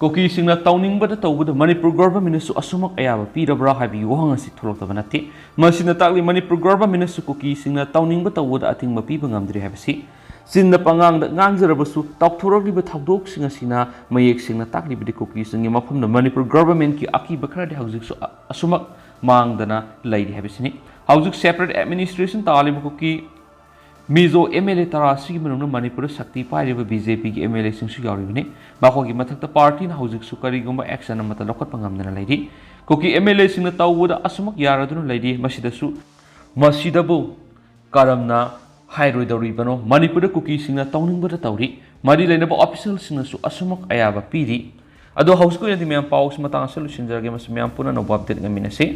ꯀꯨꯀꯤꯁꯤꯡꯅ ꯇꯧꯅꯤꯡꯕꯗ ꯇꯧꯕꯗ ꯃꯅꯤꯄꯨꯔ ꯒꯣꯚꯔꯟꯃꯦꯟꯠꯅꯁꯨ ꯑꯁꯨꯃꯛ ꯑꯌꯥꯕ ꯄꯤꯔꯕ꯭ꯔꯥ ꯍꯥꯏꯕꯒꯤ ꯋꯥꯍꯪ ꯑꯁꯤ ꯊꯣꯛꯂꯛꯇꯕ ꯅꯠꯇꯦ꯫ ꯃꯁꯤꯅ ꯇꯥꯛꯂꯤ ꯃꯅꯤꯄꯨꯔ ꯒꯣꯚꯔꯟꯃꯦꯟꯠꯅꯁꯨ ꯀꯨꯀꯤꯁꯤꯡꯅ ꯇꯧꯅꯤꯡꯕ ꯇꯧꯕꯗ ꯑꯊꯤꯡꯕ ꯄꯤꯕ ꯉꯝꯗ꯭ꯔꯤ ꯍꯥꯏꯕꯁꯤ꯫ ꯆꯤꯟꯅ ꯄꯉꯥꯡꯗ ꯉꯥꯡꯖꯔꯕꯁꯨ, ꯇꯧꯊꯣꯔꯛꯂꯤꯕ ꯊꯧꯗꯣꯛꯁꯤꯡ ꯑꯁꯤꯅ ꯃꯌꯦꯛ ꯁꯦꯡꯅ ꯇꯥꯛꯂꯤꯕꯗꯤ ꯀꯨꯀꯤꯁꯤꯡꯒꯤ ꯃꯐꯝꯗ ꯃꯅꯤꯄꯨꯔ ꯒꯚꯔꯟꯃꯦꯟꯠꯀꯤ ꯑꯀꯤꯕ ꯈꯔꯗꯤ ꯍꯧꯖꯤꯛꯁꯨ ꯑ-, ꯑꯁꯨꯃꯛ ꯃꯥꯡꯗꯅ ꯂꯩꯔꯤ ꯍꯥꯏꯕꯁꯤꯅꯤ꯫ ꯍꯧꯖꯤꯛ ꯁꯦꯄꯔꯦꯠ ꯑꯦꯗꯃꯤꯅꯤꯁꯇ꯭ꯔꯦꯁꯟ ꯇꯥꯜꯂꯤꯕ Kuki Mizo M L A ꯇꯔꯥ ꯑꯁꯤꯒꯤ ꯃꯅꯨꯡꯗ ꯃꯅꯤꯄꯨꯔꯗ ꯁꯛꯇꯤ ꯄꯥꯏꯔꯤꯕ ꯕꯤ ꯖꯦ ꯄꯤꯒꯤ ꯑꯦꯝ ꯑꯦꯜ ꯑꯦꯁꯤꯡꯁꯨ ꯌꯥꯎꯔꯤꯕꯅꯤ꯫ ꯃꯈꯣꯏꯒꯤ ꯃꯊꯛꯇ ꯄꯥꯔꯇꯤꯅ ꯍꯧꯖꯤꯛꯁꯨ ꯀꯔꯤꯒꯨꯝꯕ ꯑꯦꯛꯁꯟ ꯑꯃꯠꯇ ꯂꯧꯈꯠꯄ ꯉꯝꯗꯅ ꯂꯩꯔꯤ꯫ ꯀꯨꯀꯤ ꯑꯦꯝ ꯑꯦꯜ ꯑꯦꯁꯤꯡꯅ ꯇꯧꯕꯗ ꯑꯁꯨꯃꯛ ꯌꯥꯔꯗꯨꯅ ꯂꯩꯔꯤ꯫ ꯃꯁꯤꯗꯁꯨ, ꯃꯁꯤꯗꯕꯨ ꯀꯔꯝꯅ ꯍꯥꯏꯔꯣꯏꯗꯧꯔꯤꯕꯅꯣ? ꯃꯅꯤꯄꯨꯔꯗ ꯀꯨꯀꯤꯁꯤꯡꯅ ꯇꯧꯅꯤꯡꯕꯗ ꯇꯧꯔꯤ꯫ ꯃꯔꯤ ꯂꯩꯅꯕ ꯑꯣꯐꯤꯁꯤꯌꯦꯜꯁꯤꯡꯅꯁꯨ ꯑꯁꯨꯃꯛ ꯑꯌꯥꯕ ꯄꯤꯔꯤ꯫ ꯑꯗꯣ ꯍꯧꯖꯤꯛꯀꯤ ꯑꯣꯏꯅꯗꯤ ꯃꯌꯥꯝ ꯄꯥꯎꯁꯤ ꯃꯇꯥꯡ ꯑꯁꯤꯗ ꯂꯣꯏꯁꯤꯟꯖꯔꯒꯦ꯫ ꯃꯁꯤ ꯃꯌꯥꯝ ꯄꯨꯟꯅ ꯑꯅꯧꯕ ꯑꯞꯗꯦꯠ ꯉꯥꯏꯃꯤꯟꯅꯁꯤ꯫